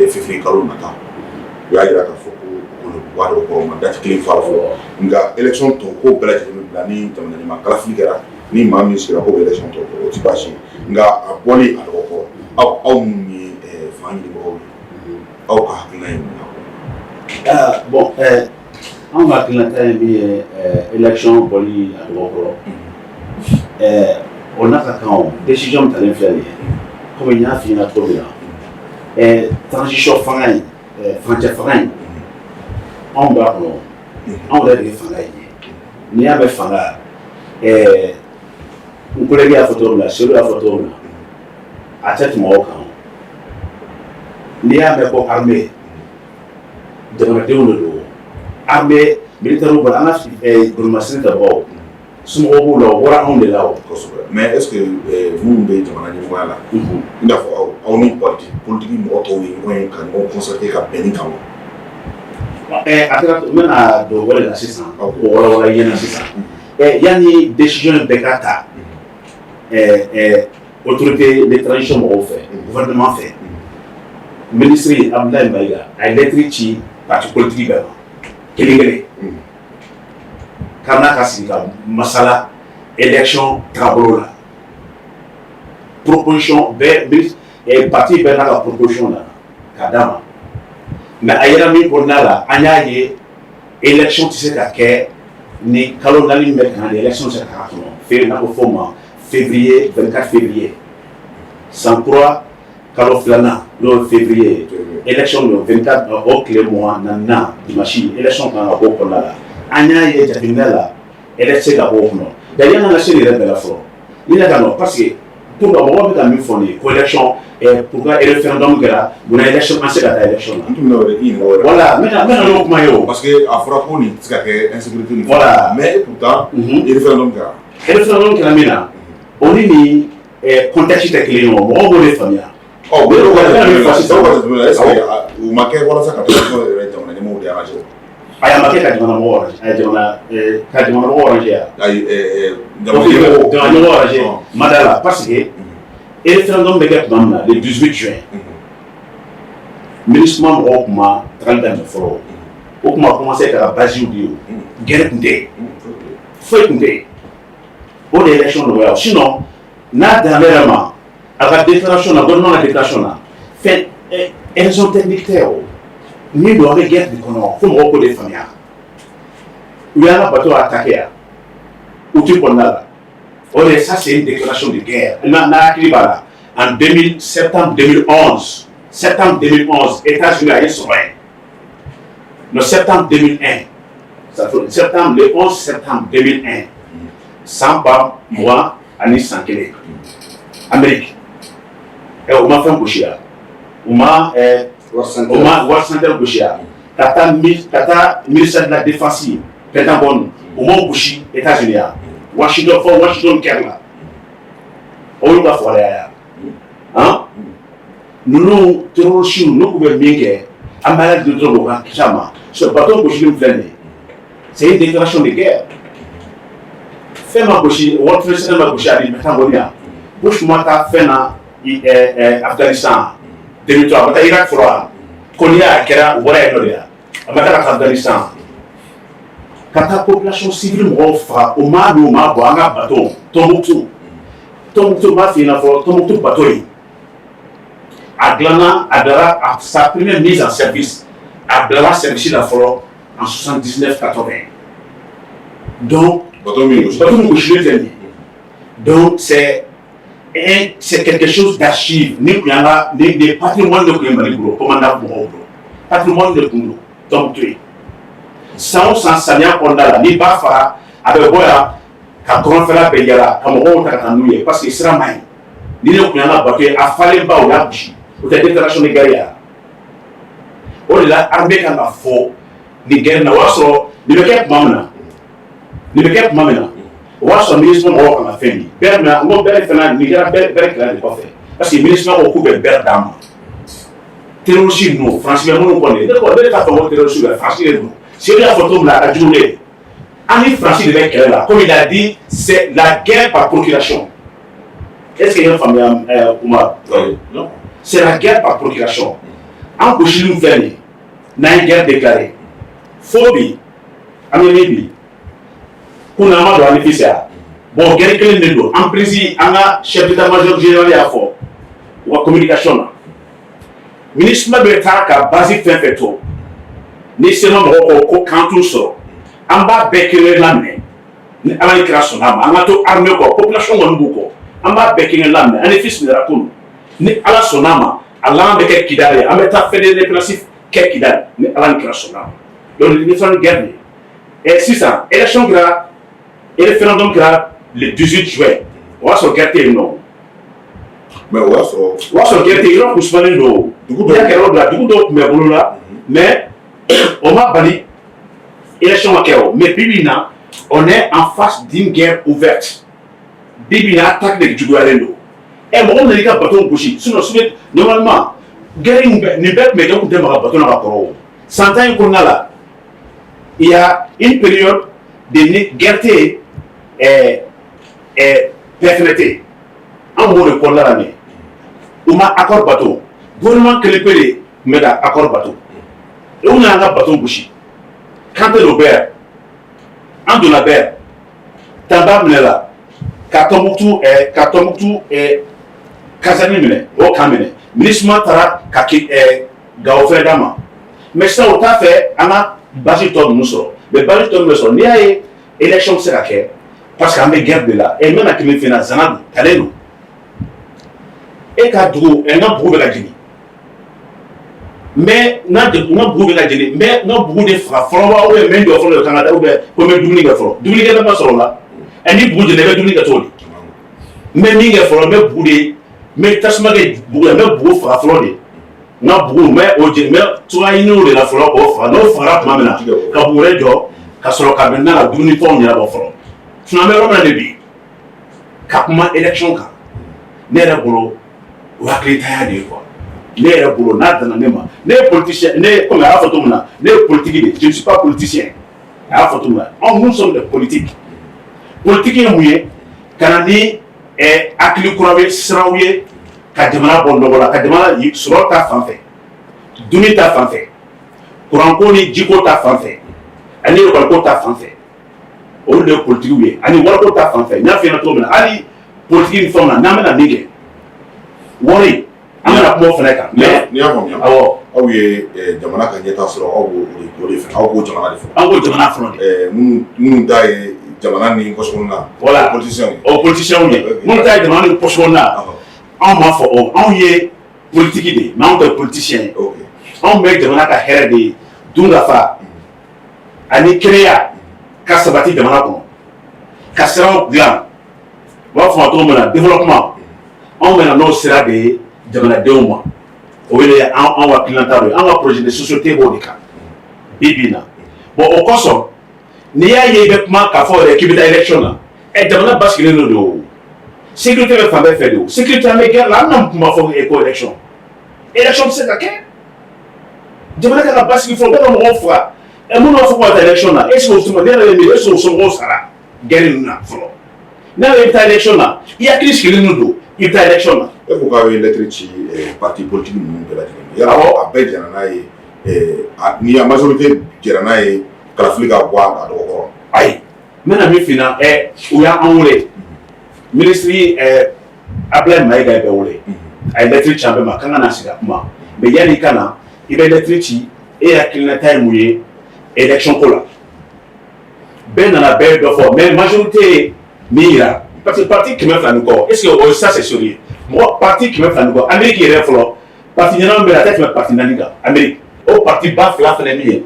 Speaker 1: février kalo nata. U y'a jira k'a fɔ ko o kɔni bɔ a dɔgɔ kɔrɔ, ma date kelen fɔ a la fɔlɔ. Nka élection tɔ ko bɛɛ lajɛlen bɛ bila ni jamana ɲɛmaa kalafili kɛra, ni maa min sigira ko bɛ élection tɔ kɛ, o ti baasi ye. Nka a bɔli a dɔgɔ kɔrɔ, aw minnu ye fanga ɲinibagaw ye, aw ka hakilina ye mun ye?
Speaker 3: Bon, anw ka hakilinata ye min ye, élection bɔli a dɔgɔ kɔrɔ, o n'a ka kan, o décision min talen filɛ nin ye, komi n y'a f'i ɲɛna cogo min na, transition fanga in, furancɛ fanga in, anw b'a kɔnɔ, anw yɛrɛ de ye fanga ye. N'i y'a mɛn fanga, n collègue y'a fɔ cogo min na, Seydou y'a fɔ cogo min na. A tɛ tɛmɛ o kan. N'i y'a mɛn ko armée, jamanadenw de don. Armée militaire bɔra an ka golomasiri tabagaw, somɔgɔw b'u la, o bɔra anw de la o.
Speaker 1: Kosɛbɛ, mais est ce que minnu bɛ jamana ɲɛmɔgɔya la, i n'a fɔ aw ni parti politique mɔgɔ tɔw ye ɲɔgɔn ye ka ɲɔgɔn concerter ka bɛn nin kan wa?
Speaker 3: A kɛra, n bɛna don o de la sisan k'o walawala i ɲɛna sisan. Yanni décision in bɛɛ ka ta autorité de transition mɔgɔw fɛ, gouvernement fɛ, ministre Abdoulaye Maïga a ye lettre ci parti politique bɛɛ ma kelen kelen, k'an n'a ka sigi ka masala élection taabolo la. Proposition bɛɛ, parti bɛɛ n'a ka proposition nana k'a d'a ma. Mais a yera min kɔnɔna la, an y'a ye élection tɛ se ka kɛ ni kalo 4 min bɛ ka na, élection tɛ se ka k'a kɔnɔ. Février, n'a bɛ fɔ o ma février, 24 février, san kura kalo filanan, n'o ye février, élection don 24, o tile 24nan dimanche, élection kan ka bɔ o kɔnɔna la. An y'a ye jateminɛ la, élection tɛ se ka bɔ o kɔnɔ. D'ailleurs, yan'an ka se nin yɛrɛ bɛɛ la fɔlɔ, ni ne ka nɔ, parce que pourquoi mɔgɔw bɛ ka min fɔ nin ye ko élection, pourquoi référendum kɛra, munna élection, an se ka taa élection na?
Speaker 1: N tun bɛna o de i ɲininka o yɛrɛ.
Speaker 3: Voilà, n bɛna n'o kuma ye o.
Speaker 1: Parce que a fɔra ko nin tɛ se ka kɛ insécurité ni mais pourtant référendum kɛra.
Speaker 3: Référendum kɛra min na, o ni nin contexte tɛ kelen ye o, mɔgɔw b'o de faamuya.
Speaker 1: Ɔ, o dɔw ka
Speaker 3: Ne bɛ
Speaker 1: jateminɛ
Speaker 3: min
Speaker 1: la
Speaker 3: fɔ sisan.
Speaker 1: Dɔw ka jateminɛ la, est ce que u ma kɛ walasa ka transition yɛrɛ jamana ɲɛmɔgɔw déranger wa?
Speaker 3: Ayi, a ma kɛ ka jamana mɔgɔw arranger, a ye jamana ka jamana mɔgɔw arranger yan.
Speaker 1: Ayi, jamana ɲɛmɔgɔw.
Speaker 3: Jamana ɲɛmɔgɔw arranger ma da la, parce que référendum bɛ kɛ tuma min na, le 18 juin, MINUSMA mɔgɔw tun ma tagali daminɛ fɔlɔ, o tun ma commencé ka base di o, guerre tun tɛ yen, foyi tun tɛ yen. O de ye élection nɔgɔya. Sinon n'a dan ne yɛrɛ ma a ka déclaration na, gouvernement ka déclaration na, fɛn raison technique tɛ o min don. An bɛ guerre de kɔnɔ, fo mɔgɔw k'o de faamuya. U y'an ka bateau attaqué yan août kɔnɔna la, o de, ça c'est une déclaration de guerre. N'a hakili b'a la, en 2000, septembre 2011, septembre 2011, États-Unis a ye sɔrɔ yen. Le septembre 2001, ça fait septembre, le 11 septembre 2001, san 2021, Amérique u ma fɛn gosi yan, u ma World Center gosi yan, ka taa ministère de la défense, Pentagone, u m'o gosi États-Unis yan, Washington, fɔ Washington kɛrɛ la, o y'u ka fɔlɔya yan. Han, ninnu terroriste n'u k'u bɛ min kɛ, an b'a deli dɔrɔn u ka kisi a ma. So bateau gosili filɛ nin ye, c'est une déclaration de guerre. Fɛn ma gosi, World Trade Center ma gosi, ani Pentagone yan. Bush ma taa fɛn na Afghanistan 2003, a ma taa Irak fɔlɔ wa? Ko n'i y'a kɛra, u bɔra yen nɔ de yan, a ma taa ka taa Afghanistan ka taa population civile mɔgɔw faga. O ma n'o ma bɔ an ka bateau Tombouctou, Tombouctou, n b'a f'i ɲɛna fɔlɔ, Tombouctou bateau in a dilanna, a bilara a sa première mise en service, a bilala service la fɔlɔ en 79 80. Donc
Speaker 1: bateau min gosi.
Speaker 3: Bateau min gosilen filɛ nin ye, donc c'est quelque chose d'archive. Ni tun y'an ka ni patrimoine de tun ye Mali bolo, commandant mɔgɔw bolo, patrimoine de tun don Tombouctou ye. San o san, samiya kɔnɔna la, ni ba fara, a bɛ bɔ yan ka kɔrɔnfɛla bɛɛ yala ka mɔgɔw ta ka taa n'u ye, parce que sira man ɲi. Ni ne tun y'an ka bateau ye, a falen ba, u y'a gosi, o tɛ déclaration de guerre ye wa? O de la armée kan ka fɔ nin guerre na. O y'a sɔrɔ nin bɛ kɛ tuma min na, nin bɛ kɛ tuma min na, o b'a sɔrɔ MINUSMA mɔgɔw kan ka fɛn di bɛɛ na. N ko bɛɛ fana, nin kɛra bɛɛ bɛɛ kɛlɛ de kɔfɛ, parce que MINUSMA ko k'u bɛ bɛɛ d'a ma. Terroriste ninnu, Faransi bɛ minnu kɔni, ne ko ne t'a fɔ ko terroriste bɛ Faransi de don. Sedu y'a fɔ cogo min na, a ka jugu ne ye. An ni Faransi de bɛ kɛlɛ la, comme il a dit, c'est la guerre par procuration. Est-ce que i y'a faamuya, Umar?
Speaker 1: Oui, non.
Speaker 3: C'est la guerre par procuration. An gosili min filɛ nin ye, n'an ye guerre déclarée fo bi, an bɛ min bi kunun, an ma don an ni fils ya. Bon, guerre kelen de don. En plus, an ka chef d'état-major général y'a fɔ u ka communication na, MINUSMA bɛ taa ka base fɛn fɛn to ni CMA mɔgɔw ko ko k'an t'u sɔrɔ, an b'a bɛɛ kelen laminɛ. Ni Ala ni kira sɔnna a ma, an ka to armée kɔ, population kɔni b'u kɔ, an b'a bɛɛ kelen laminɛ. An ni fils minɛra kunun, ni Ala sɔnna a ma, a laban bɛ kɛ Kidali ye. An bɛ taa fɛn de kɛ Kidali, ni Ala ni kira sɔnna a ma. Donc nin fana guerre de ye. Ɛ, sisan élection kɛra, référendum kɛra le 18 juin, o y'a sɔrɔ guerre tɛ yen nɔ.
Speaker 1: Mais o y'a sɔrɔ
Speaker 3: O y'a sɔrɔ guerre tɛ, yɔrɔ kun sumalen don.
Speaker 1: Dugu
Speaker 3: N'i y'a
Speaker 1: dɔw
Speaker 3: kɛ yɔrɔ bila, dugu dɔw tun bɛ bolo la, mais o ma bali élection ka kɛ o. Mais bi bi in na, on est en face d'une guerre ouverte. Bi bi in na, attaque de juguyalen don. Ɛ, mɔgɔ min nana i ka bateau gosi, sinon normalement guerre in bɛɛ, nin bɛɛ tun bɛ kɛ, u tun tɛ maga bateau la ka kɔrɔ. O san 10 in kɔnɔna la, il y a une période de guerre tɛ yen, paix fɛnɛ tɛ yen. An b'o de kɔnɔna la nin ye. U ma accord bato, gouvernement kelen pe de tun bɛ ka accord bato. U nana an ka bateau gosi k'an tɛ don bɛɛ yan. An donna bɛɛ yan, Tamba minɛ ka Tɔnbukutu, ka Tɔnbukutu caserne minɛ, o kan minɛ. MINUSMA taara ka Gawo fɛnɛ d'a ma. Mais sisan, o t'a fɛ an ka base tɔ ninnu sɔrɔ. Mais base tɔ ninnu bɛ sɔrɔ, n'i y'a ye élection bɛ se ka kɛ, parce que an bɛ guerre de la. Ɛ, n bɛna kelen f'i ɲɛna, zana don talen don e ka dugu. Ɛ, n ka bugu bɛ ka jeni, n bɛ n ka bugu bɛ ka jeni, n bɛ n ka bugu de faga fɔlɔ wa, ou bien n bɛ n jɔ fɔlɔ de kan ka taa, ou bien ko n bɛ dumuni kɛ fɔlɔ? Dumuni kɛ ma sɔrɔ o la. Ɛ, ni bugu jeni, i bɛ dumuni kɛ cogo di? N bɛ min kɛ fɔlɔ, n bɛ bugu de, n bɛ tasuma kɛ bugu la, n bɛ bugu faga fɔlɔ de. N ka bugu, n bɛ o jeni, n bɛ cogoya ɲini o de la fɔlɔ k'o faga. N'o fagara tuma min na, ka bugu wɛrɛ jɔ, ka sɔrɔ ka maintenant ka dumuni fɛnw ɲɛnabɔ fɔlɔ. Sinon, an bɛ yɔrɔ min na de bi, ka kuma élection kan, ne yɛrɛ bolo, o hakilitanya de ye quoi. Ne yɛrɛ bolo, n'a danna ne ma, ne ye politicien, ne komi a y'a fɔ cogo min na, ne ye politique de, je ne suis pas politicien. A y'a fɔ cogo min na, anw, nous sommes des politiques. Politique ye mun ye? Ka na ni hakili kura ye, siraw ye ka jamana bɔ nɔgɔ la, ka jamana sɔrɔ ta fan fɛ, dumuni ta fan fɛ, kuranko ni jiko ta fan fɛ, ani ekɔliko ta fan fɛ. Olu de ye politigiw ye, ani wariko ta fan fɛ. N y'a f'i ɲɛna cogo min na, hali politiki ni fɛnw na, n'an bɛna min kɛ wari, an bɛna kuma o fana kan, mais
Speaker 1: N'i y'a faamuya,
Speaker 3: awɔ,
Speaker 1: aw ye jamana ka ɲɛta sɔrɔ, aw b'o o de fɛ, aw b'o jamana de fɛ.
Speaker 3: An k'o jamana fɔlɔ de.
Speaker 1: Minnu ta ye jamana ni poche kɔnɔna,
Speaker 3: voilà,
Speaker 1: politiciens ye.
Speaker 3: O politiciens ye, minnu ta ye jamana ni poche kɔnɔna, anw m'a fɔ o. Anw ye politiki de ye, mais anw tɛ politicien ye. Anw bɛ jamana ka hɛrɛ de ye, dunkafa ani kɛnɛya ka sabati jamana kɔnɔ, ka siraw dilan, u b'a fɔ a cogo min na, développement. Anw bɛ na n'o sira de ye jamanadenw ma. O de ye anw hakilinata ye, an ka projet de société b'o de kan bi bi in na. Bon, o kosɔn, n'i y'a ye i bɛ kuma k'a fɔ yɛrɛ k'i bɛ taa élection na, ɛ, jamana basigilen don o, sécurité bɛ fan bɛɛ fɛ de. O sécurité, an bɛ guerre la, an bɛna kuma fɔ ko élection, élection tɛ se ka kɛ. Jamana kan ka basigi fɔlɔ, bɛɛ ka mɔgɔw faga. Ɛ, minnu b'a fɔ ko ka taa élection na, est ce que o somɔgɔw, ne yɛrɛ ye min ye, est ce que o somɔgɔw sara guerre ninnu na fɔlɔ? N'a ye, i bɛ taa élection na, i hakili sigilen don, i bɛ taa élection na.
Speaker 1: E ko k'aw ye lettre ci parti politique ninnu bɛɛ lajɛlen ma, yala a bɛɛ jɛnna n'a ye, ni a majorité jɛra n'a ye, kalafili ka bɔ a dɔgɔkɔrɔ?
Speaker 3: Ayi, n bɛna min f'i ɲɛna, ɛ, u y'an wele, ministre Abdoulaye Maïga ye bɛɛ wele, a ye lettre ci an bɛɛ ma k'an ka na sigi ka kuma. Mais yanni i ka na, i bɛ lettre ci, e hakilinata ye mun ye élection ko la? Bɛɛ nana, bɛɛ ye dɔ fɔ, mais majorité ye min yira, parce que parti 200 ni kɔ, est ce que o, ça c'est sérieux? Mɔgɔ parti 200 ni kɔ, Amérique yɛrɛ fɔlɔ, parti ɲɛnama bɛ yen, a tɛ tɛmɛ parti naani kan Amérique. O parti ba fila fana min ye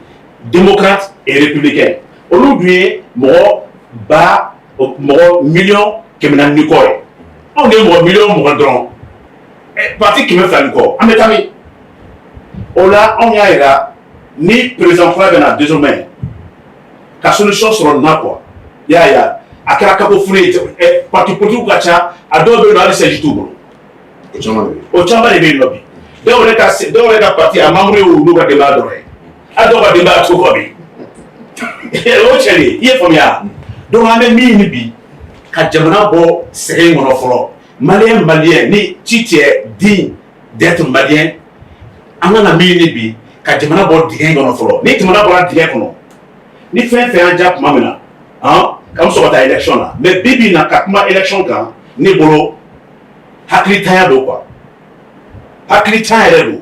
Speaker 3: démocrate et républicain, olu dun ye mɔgɔ ba mɔgɔ 400 miliyɔn ni kɔ ye. Anw de ye mɔgɔ 20 miliyɔn dɔrɔn, parti 200 ni kɔ, an bɛ taa min? O la, anw y'a yira ni président kura bɛ na désormais ka solution sɔrɔ nin na quoi. I y'a ye, a kɛra cacophonie ye, parti politique ka ca, a dɔw bɛ yen nɔ, hali siège t'u bolo.
Speaker 1: O caman de bɛ yen.
Speaker 3: O caman de bɛ yen nɔ bi. Dɔw yɛrɛ ka parti, a membre ye olu ka denbaya dɔrɔn ye, a dɔw ka denbaya t'u kɔ bi. O cɛ de, i ye faamuya? Donc an bɛ min ɲini bi, ka jamana bɔ sɛgɛn kɔnɔ fɔlɔ. Malien, malien, ni ci cɛ digne d'être malien, an ka na min ɲini bi, ka jamana bɔ dingɛ kɔnɔ fɔlɔ. Ni jamana bɔra dingɛ kɔnɔ, ni fɛn fɛn y'an diya tuma min na, han, k'an bɛ sɔrɔ ka taa élection na. Mais bi bi in na, ka kuma élection kan, ne bolo, hakilitanya don quoi, hakilitanya yɛrɛ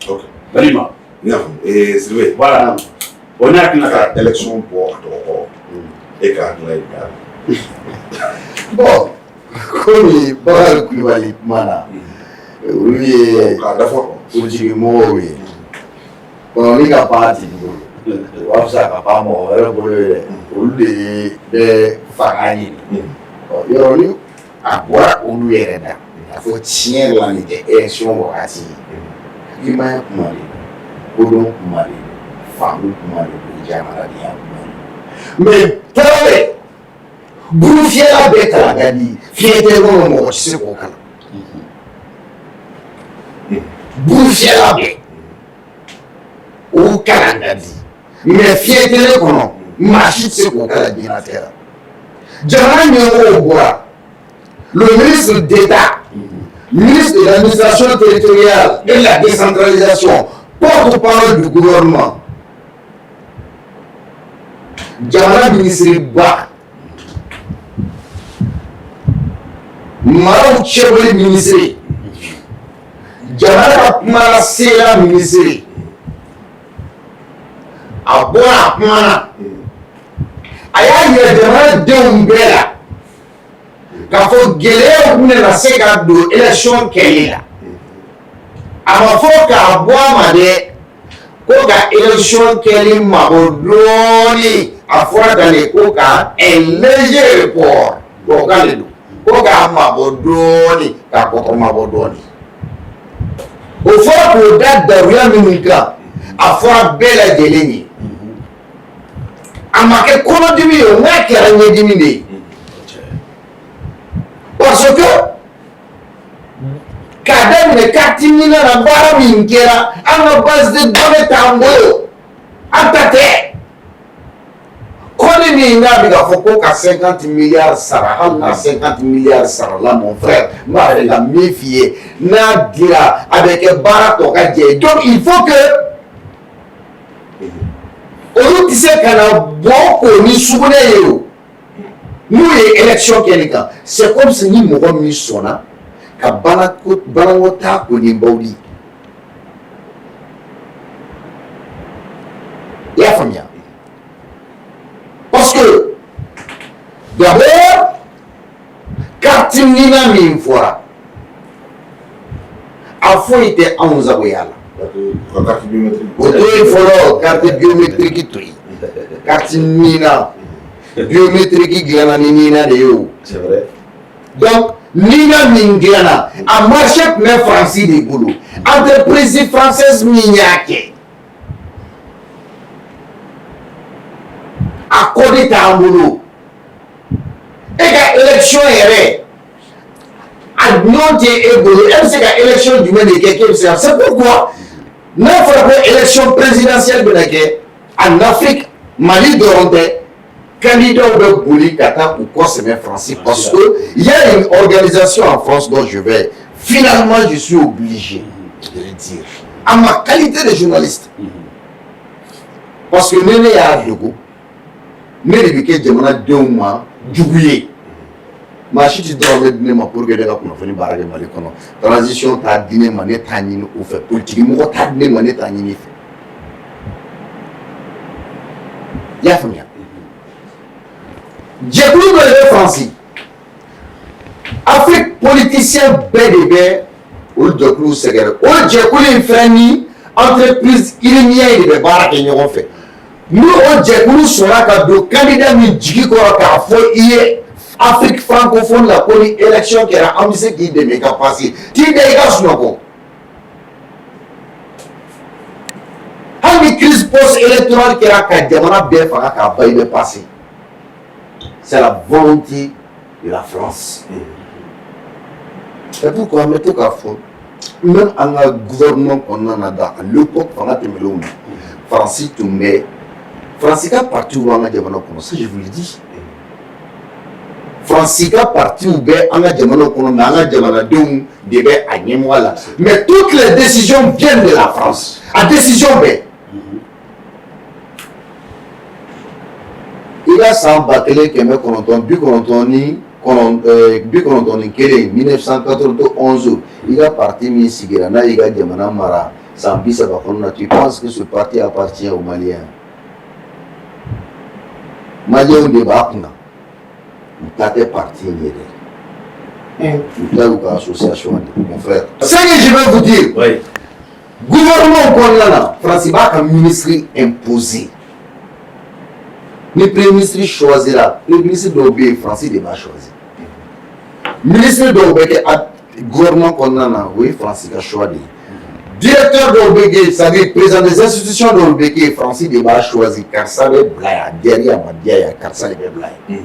Speaker 3: don. Balima.
Speaker 1: N y'a faamu. Sidibe.
Speaker 3: Voilà, o ne hakilina ta.
Speaker 1: Ka élection bɔ a dɔgɔkɔrɔ, e ka hakilina ye jumɛn ye?
Speaker 2: Bon, komi Bakari Kulibali kuma na, olu ye
Speaker 1: k'a dafa quoi.
Speaker 2: Politique mɔgɔw ye. Kɔnɔni ka pan tigi bolo, o b'a fisaya ka pan mɔgɔ wɛrɛ bolo ye dɛ. Olu de bɛ fanga ɲini. Ɔ, yɔrɔ ni a bɔra olu yɛrɛ da, K'a fɔ tiɲɛ yɛrɛ la, nin tɛ élection wagati ye. Hakilimaya kuma de don, kodɔn kuma de don, faamu kuma de don, jamanadenya kuma de don. Mais Tarawele, buru fiyɛla bɛɛ kalan ka di, fiɲɛ tɛ kɔnɔ, mɔgɔ tɛ se k'o kalan. Buru fiyɛla bɛɛ o kalan ka di, mais fiɲɛ kelen kɔnɔ, maa si tɛ se k'o kalan diɲɛlatigɛ la. Jamana ɲɛmɔgɔw bɔra, le ministre d'État, ministre de l'administration territoriale et de la décentralisation, porte-parole du gouvernement, jamana minisiri ba, maraw cɛbɔli minisiri, jamana ka kumalasela minisiri, a bɔra, a kumana, a y'a yira jamanadenw bɛɛ la k'a fɔ gɛlɛyaw bɛna se ka don élection kɛli la. A ma fɔ k'a bɔ a ma dɛ, ko ka élection kɛli mabɔ dɔɔni. A fɔra tan de ko ka un léger report, tubabukan de don, ko k'a mabɔ dɔɔni, k'a kɔtɔ mabɔ dɔɔni. O fɔra k'o da daruya minnu kan, a fɔra bɛɛ lajɛlen ye. A ma kɛ kɔnɔdimi ye o, n'a kɛra ɲɛdimi de ye, parce que k'a daminɛ carte NINA na, baara min kɛra, an ka base de données t'an bolo, an ta tɛ. Kɔni min n'a bɛ k'a fɔ ko ka 50 milliards sara, hali n'a 50 milliards sara la, mon frère, n b'a fɛ ka min f'i ye, n'a dira, a bɛ kɛ baara tɔ ka jɛ ye. Donc il faut que olu tɛ se ka na bɔ k'o ni sugunɛ ye o, n'u ye élection kɛ nin kan. C'est comme si ni mɔgɔ min sɔnna ka banakɔtaa ko ni bawuli, i y'a faamuya? Parce que d'abord, carte NINA min fɔra, a foyi tɛ anw sagoya la. O to yen fɔlɔ, carte biométrique to yen. Carte NINA biométrique dilanna ni NINA de ye o.
Speaker 1: C'est vrai.
Speaker 2: Donc NINA min dilanna, a marché tun bɛ Faransi de bolo. Entreprise française min y'a kɛ, a code t'an bolo. E ka élection yɛrɛ, a ɲɔgɔn tɛ e bolo. E bɛ se ka élection jumɛn de kɛ k'e bɛ se ka? C'est pourquoi n'a fɔra ko élection présidentielle bɛna kɛ en Afrique, Mali dɔrɔn tɛ, candidats bɛ boli ka taa u kɔ sɛmɛ Faransi, parce que il y a une organisation en France dont je vais finalement, je suis obligé de le dire en ma qualité de journaliste, parce que ne y'a dogo, ne de bɛ kɛ jamanadenw ma jugu ye. Maa si tɛ dɔrɔmɛ di ne ma pour que ne ka kunnafoni baara kɛ Mali kɔnɔ. Transition t'a di ne ma, ne t'a ɲini o fɛ. Politique mɔgɔ t'a di ne ma, ne t'a ɲini i fɛ. I y'a faamuya? Jɛkulu dɔ de bɛ Faransi, Afrique politicien bɛɛ de bɛ olu jɛkulu sɛgɛrɛ. O jɛkulu in fɛnɛ ni entreprise iranienne de bɛ baara kɛ ɲɔgɔn fɛ. N'o o jɛkulu sɔnna ka don candidat min jigi kɔrɔ k'a fɔ i ye Afrique francophone la ko ni élection kɛra, an bɛ se k'i dɛmɛ i ka passer, t'i da i ka sunɔgɔ. Hali ni crise post électorale kɛra ka jamana bɛɛ faga k'a ban, i bɛ passer. C'est la volonté de la France. C'est pourquoi an bɛ to k'a fɔ, même an ka gouvernement kɔnɔna na, dans à l'époque fanga tɛmɛnlenw na, Faransi tun bɛ, Faransi ka parti b'an ka jamana kɔnɔ. Ça, je vous le dis, Faransi ka partiw bɛ an ka jamana kɔnɔ, mais an ka jamanadenw de bɛ a ɲɛmɔgɔ la, mais toutes les décisions viennent de la France. A décision bɛɛ, i ka san 1991, 1991, i ka parti min sigira, n'a y'i ka jamana mara san 30 kɔnɔna na, tu penses que ce parti appartient aux Maliens? Maliens de b'a kunna, u ta tɛ parti in ye dɛ, u ta y'u ka association de, mon frère. Ce que je vais vous dire,
Speaker 3: Oui.
Speaker 2: gouvernement kɔnɔna na, Faransi b'a ka ministre imposer. Ni premier ministre choisira, premier ministre dɔw bɛ yen, Faransi de b'a choisir. Ministre dɔw bɛ kɛ gouvernement kɔnɔna na, o ye Faransi ka choix de ye. Directeur dɔw bɛ kɛ, c'est à dire président des institutions dɔw bɛ kɛ, Faransi de b'a choisi: karisa bɛ bila yan, a diyara i ye, a ma diya ye, karisa de bɛ bila yan.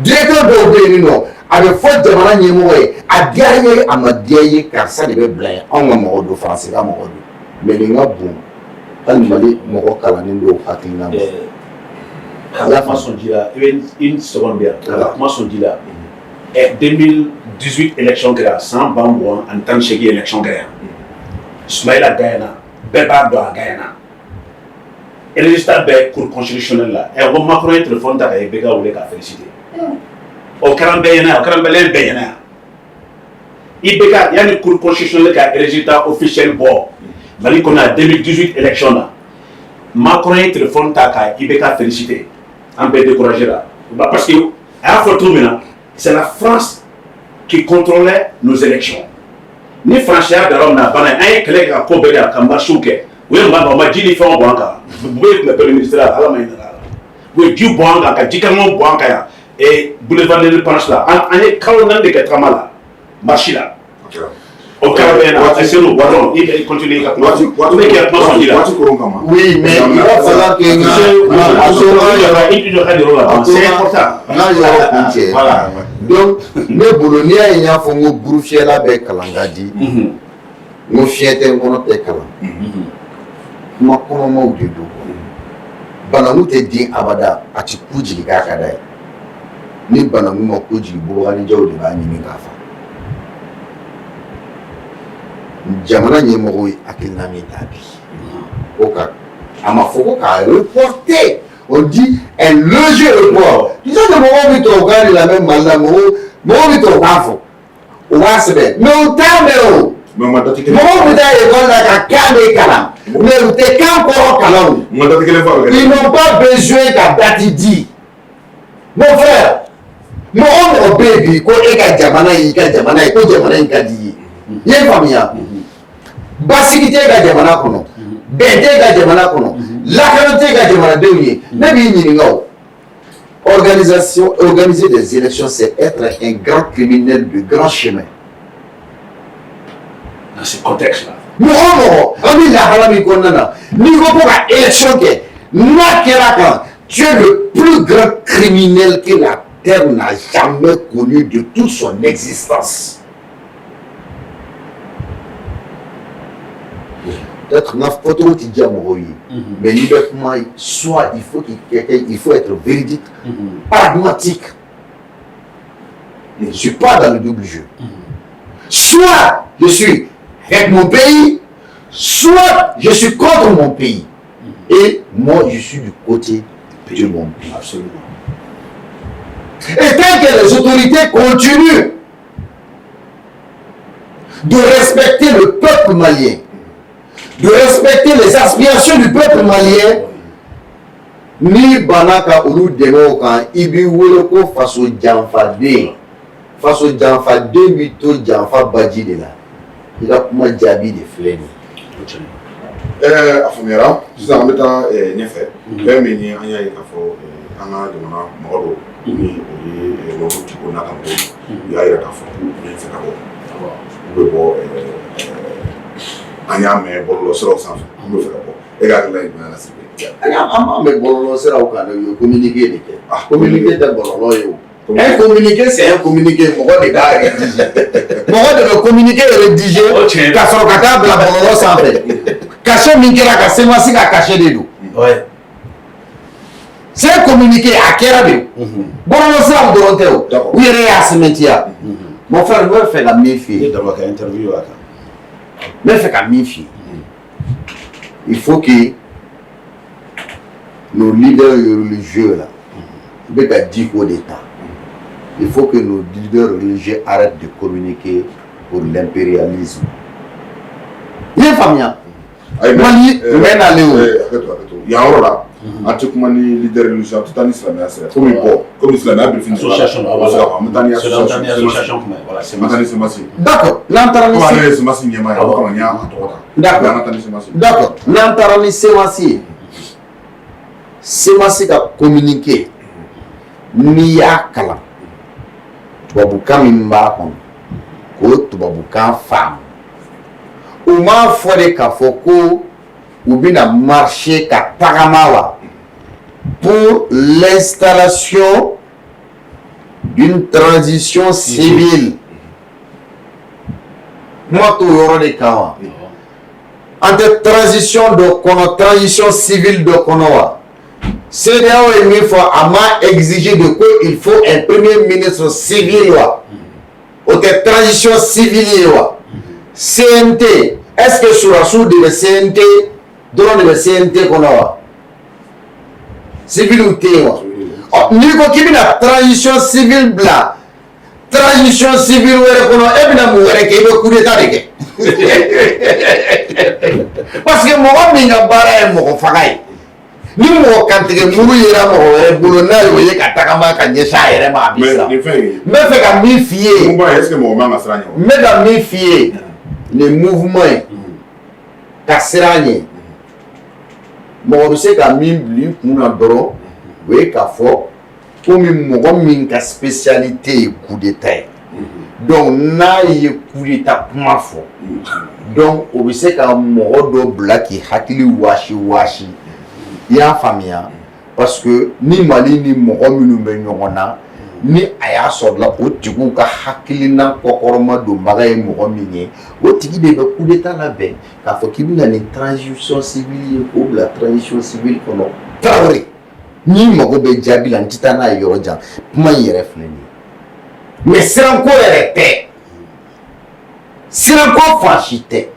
Speaker 2: Directeur dɔw bɛ yen nɔ, a bɛ fɔ jamana ɲɛmɔgɔ ye, a diyara i ye, a ma diya i ye, karisa de bɛ bila yan, anw ka mɔgɔ don, Faransi ka mɔgɔ don. Mais nin ka bon hali Mali mɔgɔ kalannen dɔw hakilina ma.
Speaker 3: Ka kuma sɔn ji la, i bɛ une seconde di yan, ka kuma sɔn ji la. 2018 élection kɛra, san 2018 élection kɛra yan. Soumaïla gagnera, bɛɛ b'a dɔn a gagnera. Résultat bɛɛ cour constitutionnelle la. Ɛ, ko Macron ye téléphone ta ka IBK wele k'a féliciter. O kɛra an bɛɛ ɲɛna yan, o kɛra maliyɛn bɛɛ ɲɛna yan. IBK, yanni cour constitutionnelle ka résultat officiel bɔ Mali kɔnɔ yan, 2018 élection na, Macron ye téléphone ta ka IBK féliciter. An bɛɛ découragé la. Parce que a y'a fɔ cogo min na, c'est la France qui contrôlait nos élections. Ni France y'a bila yɔrɔ min na, a banna. An ye kɛlɛ kɛ ka ko bɛɛ kɛ, ka marches kɛ. U ye maa, o ma ji ni fɛnw bɔn an kan. Boubèye tun bɛ premier ministre la, Ala ma hinɛ a la. U ye ji bɔn an kan, ka ji kalamanw bɔn an kan yan. Et boulevard de l'Indépendance la, an ye kalo 4 de kɛ tagama la, marche la. O kɛra bɛɛ ɲɛna. Seydou, pardon, i bɛ continuer i ka kuma.
Speaker 1: Waati
Speaker 3: I bɛ k'i ka kuma sɔn ji la.
Speaker 1: Waati koron kama.
Speaker 2: Oui, mais il va falloir que n ka a to n ka yɔrɔ
Speaker 3: I jɔ ka yɔrɔ la, c'est important.
Speaker 2: N ka yɔrɔ kun cɛ.
Speaker 3: Voilà.
Speaker 2: Donc ne bolo, n'i y'a ye n y'a fɔ n ko burufiyɛla bɛ kalan ka di, n ko fiɲɛ tɛ n kɔnɔ tɛ kalan, kuma kɔnɔmaw de don. Bananku tɛ den abada, a ti ku jigin k'a ka d'a ye. Ni bananku ma ku jigin, bubaganinjaw de b'a ɲini k'a fa. Jamana ɲɛmɔgɔw ye hakilina min ta bi, ko ka, a ma fɔ ko k'a reporter, on dit un léger report. Tu sais que mɔgɔw bɛ tubabukan de lamɛn Mali la, mɔgɔw bɛ tubabukan fɔ, u b'a sɛbɛn, mais u t'a mɛn o.
Speaker 1: Mais ma date kelen.
Speaker 2: Mɔgɔw bɛ taa école la ka kan de kalan, mais u tɛ kan kɔrɔ kalan o.
Speaker 1: Ma date kelen fɔ a bɛ kɛ.
Speaker 2: Ils n'ont pas besoin ka date di. Mon frère, mɔgɔ o mɔgɔ bɛ yen bi ko e ka jamana y'i ka jamana ye, ko jamana in ka di i ye, i ye faamuya, basigi t'e ka jamana kɔnɔ, bɛn t'e ka jamana kɔnɔ, lakana t'e ka jamanadenw ye, ne b'i ɲininka o. Organisation, organiser des élections, c'est être un grand criminel de grand chemin.
Speaker 3: Dans ce contexte-là.
Speaker 2: Mɔgɔ o mɔgɔ, an bɛ lahala min kɔnɔna na, n'i ko ko ka élection kɛ n'a kɛra kan, tu es le plus grand criminel que la terre n'a jamais connu de toute son existence. Peut-être n ka fɔcogo ti diya mɔgɔw ye, mais n'i bɛ kuma, soit il faut qu'il quelqu'un, il faut être véridique, pragmatique. Je ne suis pas dans le double jeu. Soit je suis avec mon pays, soit je suis contre mon pays. Et moi, je suis du côté de mon pays.
Speaker 3: Absolument.
Speaker 2: Et tant que les autorités continuent de respecter le peuple malien, de respecter les aspirations du peuple malien, n'i banna ka olu dɛmɛ o kan, i b'i wele ko faso janfaden. Faso janfaden b'i to janfa baji de la. I ka kuma jaabi de filɛ nin ye.
Speaker 1: A faamuyara. Sisan an bɛ taa ɲɛfɛ. Fɛn min ye, an y'a ye k'a fɔ an ka jamana mɔgɔ dɔw, ni o ye Mamadou Dicko n'a ka mɔgɔw, u y'a yira k'a fɔ k'u bɛ fɛ ka bɔ, u bɛ bɔ. An y'a mɛn bɔlɔlɔ siraw sanfɛ, u bɛ fɛ ka bɔ. E ka hakilina ye jumɛn ye la, Sidibe?
Speaker 2: An bɛ bɔlɔlɔ siraw kan dɛ, u ye communiqué de kɛ.
Speaker 1: Ah.
Speaker 2: Communiqué tɛ bɔlɔlɔ ye o. Un communiqué, c'est un communiqué. Mɔgɔ de b'a rédiger, mɔgɔ de bɛ communiqué rédiger.
Speaker 3: O tiɲɛ.
Speaker 2: Ka sɔrɔ ka taa bila bɔlɔlɔ sanfɛ. Cachet min kɛra ka CMAS ka cachet de don. C'est un communiqué, a kɛra de. Bɔlɔlɔ siraw dɔrɔn tɛ o.
Speaker 1: D'accord.
Speaker 2: U yɛrɛ y'a sɛmɛntiya. Mon frère, n bɛ fɛ ka min f'i
Speaker 3: I
Speaker 2: ye.
Speaker 3: ye Daba ka interview a kan.
Speaker 2: N bɛ fɛ ka min f'i ye. Il faut que nos leaders religieux là, n bɛ ka Dicko de ta. Il faut que nos leaders religieux arrêtent de communiquer pour l'impérialisme. I ye faamuya?
Speaker 1: Ayi.
Speaker 2: Mali n bɛ nalen o.
Speaker 1: Hakɛ to, hakɛ to. Yan yɔrɔ la, an tɛ kuma ni leader religieux, an tɛ taa ni silamɛya sira ye. Komi bɔn, komi silamɛya birifini.
Speaker 3: Association, voilà.
Speaker 1: An bɛ taa ni
Speaker 3: Association,
Speaker 1: association.
Speaker 3: kuma ye, voilà.
Speaker 1: An bɛ taa ni CMAS.
Speaker 2: D'accord, n'an taara ni
Speaker 1: Komi ale ye CMAS ɲɛmaa ye, o kama n y'a tɔgɔ ta.
Speaker 2: D'accord.
Speaker 1: An ka taa ni CMAS.
Speaker 2: D'accord, n'an taara ni CMAS ye, CMAS ka communiqué, n'i y'a kalan, tubabukan min b'a kɔnɔ, k'o tubabukan faamu, u m'a fɔ de k'a fɔ ko u bɛna marcher, ka tagama wa, pour l'installation d'une transition civile. Kuma t'o yɔrɔ de kan wa? An tɛ transition dɔ kɔnɔ, transition civile dɔ kɔnɔ wa? CEDEAO ye min fɔ, a ma exiger de ko il faut un premier ministre civil wa? O tɛ transition civile ye wa? CNT, est-ce que sɔrɔdasiw de bɛ CNT dɔrɔn de bɛ CNT kɔnɔ wa? Civiliw tɛ yen wa? Ɔ, n'i ko k'i bɛna transition civile bila transition civile wɛrɛ kɔnɔ, e bɛna mun wɛrɛ kɛ? I bɛ coup d'état de kɛ, parce que mɔgɔ min ka baara ye mɔgɔ faga ye, ni mɔgɔ kantigɛ muru yera mɔgɔ wɛrɛ bolo, n'a y'o ye ka tagama ka ɲɛsin a yɛrɛ ma, a bɛ siran.
Speaker 1: Nin fɛn in,
Speaker 2: N bɛ fɛ ka min f'i ye,
Speaker 1: mouvement, est ce que mɔgɔ man ka siran ɲɛ wa?
Speaker 2: N bɛ ka min f'i ye, nin mouvement in ka siran ɲɛ, mɔgɔ bɛ se ka min bila i kun na dɔrɔn, o ye k'a fɔ komi mɔgɔ min ka spécialité ye coup d'état ye, donc n'a ye coup d'état kuma fɔ, donc o bɛ se ka mɔgɔ dɔ bila k'i hakili waasi waasi, i y'a faamuya? Parce que ni Mali ni mɔgɔ minnu bɛ ɲɔgɔn na, ni a y'a sɔrɔ o tigiw ka hakilina kɔkɔrɔma donbaga ye mɔgɔ min ye, o tigi de bɛ coup d'état labɛn k'a fɔ k'i bɛna ni transition civile ye k'o bila transition civile kɔnɔ. Tarawele, n'i mago bɛ jaabi la, n tɛ taa n'a ye yɔrɔ jan, kuma in yɛrɛ filɛ nin ye. Mais siranko yɛrɛ tɛ, siranko fan si tɛ.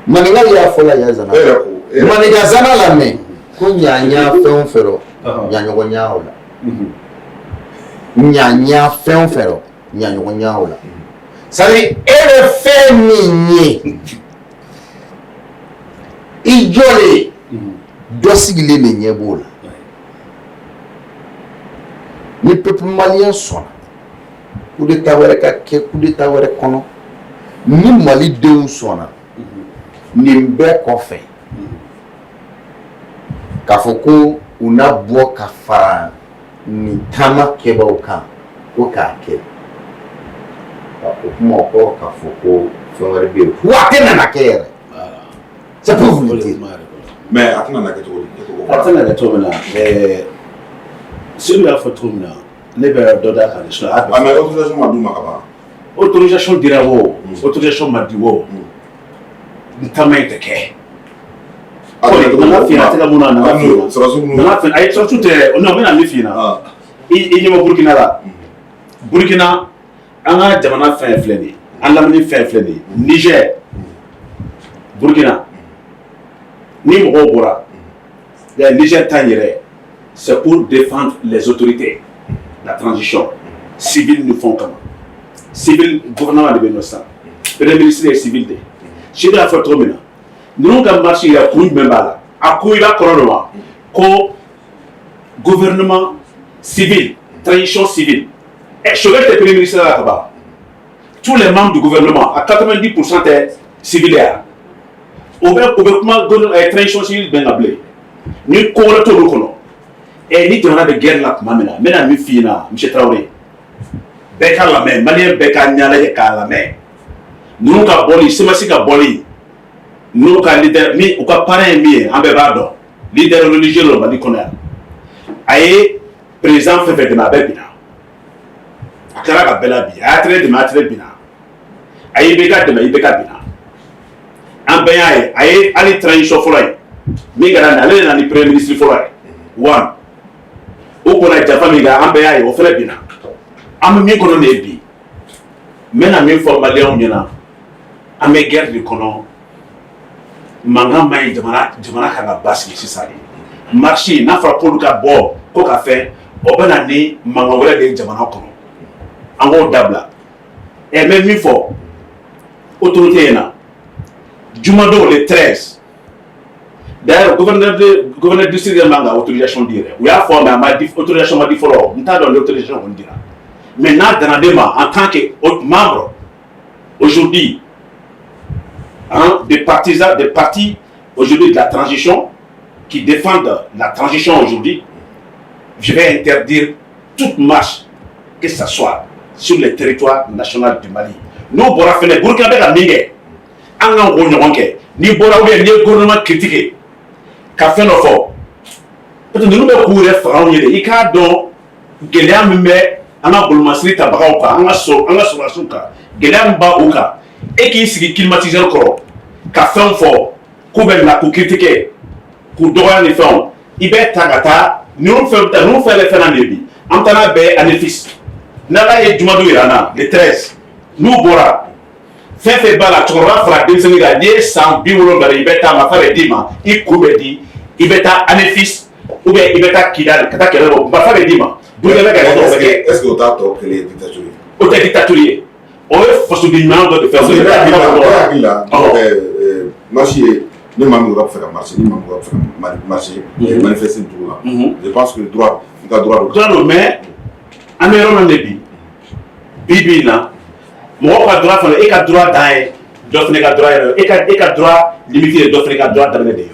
Speaker 2: Maninka y'a fɔ la yan zana.
Speaker 1: E yɛrɛ ko e yɛrɛ
Speaker 2: Maninka zana lamɛn ko ɲaɲa fɛn o fɛn rɔ, ɲaɲɔgɔnya o la, ɲaɲa fɛn o fɛn rɔ, ɲaɲɔgɔnya o la. C'est à dire, e bɛ fɛn min ye, i jɔlen, dɔ sigilen de ɲɛ b'o la. Ni peuple malien sɔnna coup d'état wɛrɛ ka kɛ coup d'état wɛrɛ kɔnɔ, ni Malidenw sɔnna nin bɛɛ kɔfɛ k'a fɔ ko u na bɔ ka fara nin taama kɛbaaw kan ko k'a kɛ, o kuma, o kɔrɔ k'a fɔ ko fɛn wɛrɛ bɛ yen wa, a tɛ nana kɛ yɛrɛ, c'est pour vous le dire.
Speaker 1: Mais a tɛna na kɛ cogo di? E ko
Speaker 3: A tɛna kɛ cogo min na, Seydou y'a fɔ cogo min na, ne bɛ dɔ d'a kan de, sinon a
Speaker 1: Ah, mais autorisation ma d'u ma ka ban.
Speaker 3: Autorisation dira o, autorisation ma di o, n taama in tɛ kɛ. Kɔni nana f'i ɲɛna, a tɛ ka mun na, a nana f'i ɲɛna.
Speaker 1: Sɔrɔdasiw minnu
Speaker 3: Nana f'i ɲɛna, ayi, sɔrɔdasiw tɛ. Non, n bɛna min f'i ɲɛna, i ɲɛ bɛ Burukina la. Burukina, an ka jamana fɛn filɛ nin ye, an lamini fɛn filɛ nin ye, Niger, Burukina, ni mɔgɔw bɔra Niger ta in yɛrɛ, c'est pour défendre les autorités, la transition civile ni fɛnw kama. Civil gouvernement de bɛ yen nɔ sisan, premier ministre ye civil de ye. Seydou y'a fɔ cogo min na, ninnu ka marche yɛrɛ, kun jumɛn b'a la? A ko i b'a kɔrɔ dɔn wa? Ko gouvernement civil, transition civile. Ɛ, Choguel tɛ premier ministre la ka ban? Tous les membres du gouvernement à 90% tɛ civil ya? O bɛ kuma transition civile bɛn ka bilen ni ko wɛrɛ t'olu kɔnɔ. Ɛ, ni jamana bɛ guerre la tuma min na, n bɛna min f'i ɲɛna, monsieur Traoré, bɛɛ ka lamɛn, malien bɛɛ ka ɲɛnajɛ k'a lamɛn. Ninnu ka bɔli, CMAS ka bɔli, n'u ka leader min, u ka parrain ye min ye, an bɛɛ b'a dɔn, leader religieux don Mali kɔnɔ yan. A ye président fɛn fɛn dɛmɛ, a bɛɛ binna. A tilala ka bɛɛ la bi. A y'a tɛgɛ dɛmɛ, a tɛgɛ binna. A ye IBK dɛmɛ, IBK binna. An bɛɛ y'a ye. A ye hali transition fɔlɔ ye min kɛra nin, ale de nana ni premier ministre fɔlɔ ye one. O kɔnɔ janfa min kɛ, an bɛɛ y'a ye, o fɛnɛ binna. An bɛ min kɔnɔ nin ye bi, n bɛna min fɔ maliyɛnw ɲɛna, an bɛ guerre de kɔnɔ, mankan man ɲi. Jamana kan ka basigi sisan de. Marche, n'a fɔra k'olu ka bɔ ko ka fɛn, o bɛ na ni mankan wɛrɛ de ye jamana kɔnɔ. An k'o dabila. Ɛ, n bɛ min fɔ autorité ɲɛna, jumadon le 13, d'ailleurs gouverneur district yɛrɛ man ka autorisation di yɛrɛ. U y'a fɔ, mais a ma di, autorisation ma di fɔlɔ. N t'a dɔn ni autorisation kɔni dira, mais n'a danna ne ma en tant que membre aujourd'hui, hein, des partisans, des partis aujourd'hui de la transition qui défendent la transition aujourd'hui, je vais interdire toute marche, que ce soit sur le territoire national du Mali. N'o bɔra fɛnɛ, Burkina bɛ ka min kɛ, an kan k'o ɲɔgɔn kɛ. N'i bɔra ou bien n'i ye gouvernement critiquer ka fɛn dɔ fɔ, parce que ninnu bɛ k'u yɛrɛ faga anw ye de. I k'a dɔn gɛlɛya min bɛ an ka bolomasiri tabagaw kan, an ka sɔrɔdasiw kan, gɛlɛya min b'a u kan. E k'i sigi climatiseur kɔrɔ ka fɛnw fɔ k'u bɛ na k'u critiquer, k'u dɔgɔya ni fɛnw, i bɛ ta ka taa ninnu fɛn ta, ninnu fɛn bɛ fɛn na de bi. An taa n'a bɛɛ ye Anéfis. N'Ala ye jumadon yira an na, le 13, n'u bɔra, fɛn fɛn b'a la, cɛkɔrɔba fara denmisɛnnin kan, n'i ye san 70 i bɛ taa, marifa bɛ d'i ma, i kun bɛ di, i bɛ taa Anéfis ou bien i bɛ taa Kidali ka taa kɛlɛ bɔ, marifa bɛ d'i ma. Burukina bɛ ka kɛ dɔw bɛ kɛ.
Speaker 1: Est ce que o t'a tɔ kɛlen ye dictature ye?
Speaker 3: O tɛ dictature ye, o ye fasoden ɲuman dɔ de fɛ.
Speaker 1: Parce que ne hakili la, marche ye, ni maa min ko k'a bɛ fɛ ka marcher, ni maa min ko k'a bɛ fɛ ka marcher, manifester dugu la, je pense que droit, i ka droit don.
Speaker 3: Droit don, mais an bɛ yɔrɔ min de bi, bi bi in na, mɔgɔw ka droit fana, e ka droit dan ye dɔ fana ka droit yɛrɛ, e ka droit limite ye dɔ fana ka droit daminɛ de ye.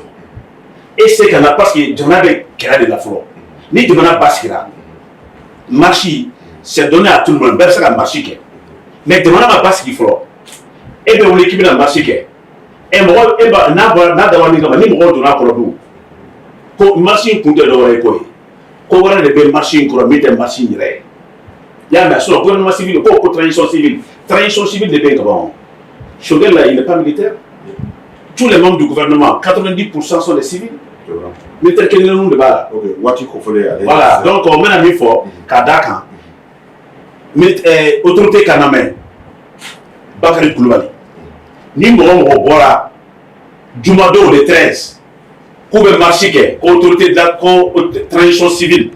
Speaker 3: E se ka na parce que jamana bɛ kɛlɛ de la fɔlɔ. Ni jamana basigira, marche, c'est donné à tout le monde, bɛɛ bɛ se ka marche kɛ. Mais jamana ma basigi fɔlɔ, e bɛ wuli k'i bɛna marche kɛ, ɛ mɔgɔ e ba n'a bɔra n'a dabɔra min kama, ni mɔgɔw donna a kɔrɔ dun, ko marche in kun tɛ dɔwɛrɛ ye, ko ye ko wɛrɛ de bɛ marche in kɔrɔ min tɛ marche in yɛrɛ ye. I y'a mɛn? Sinon gouvernement civil ko transition civile, transition civile de bɛ yen ka ban. Choguel là, il n'est pas militaire. Tous les membres du gouvernement, 90% sont des civils. Militaire kelen kelenninw de b'a la.
Speaker 1: Ok, waati kofɔlen ale.
Speaker 3: Voilà, donc n bɛna min fɔ k'a d'a kan, autorité ka lamɛn. Bakari Kulubali, ni mɔgɔ mɔgɔ bɔra jumadon le 13 k'u bɛ marche kɛ, ko autorité da, ko transition civile,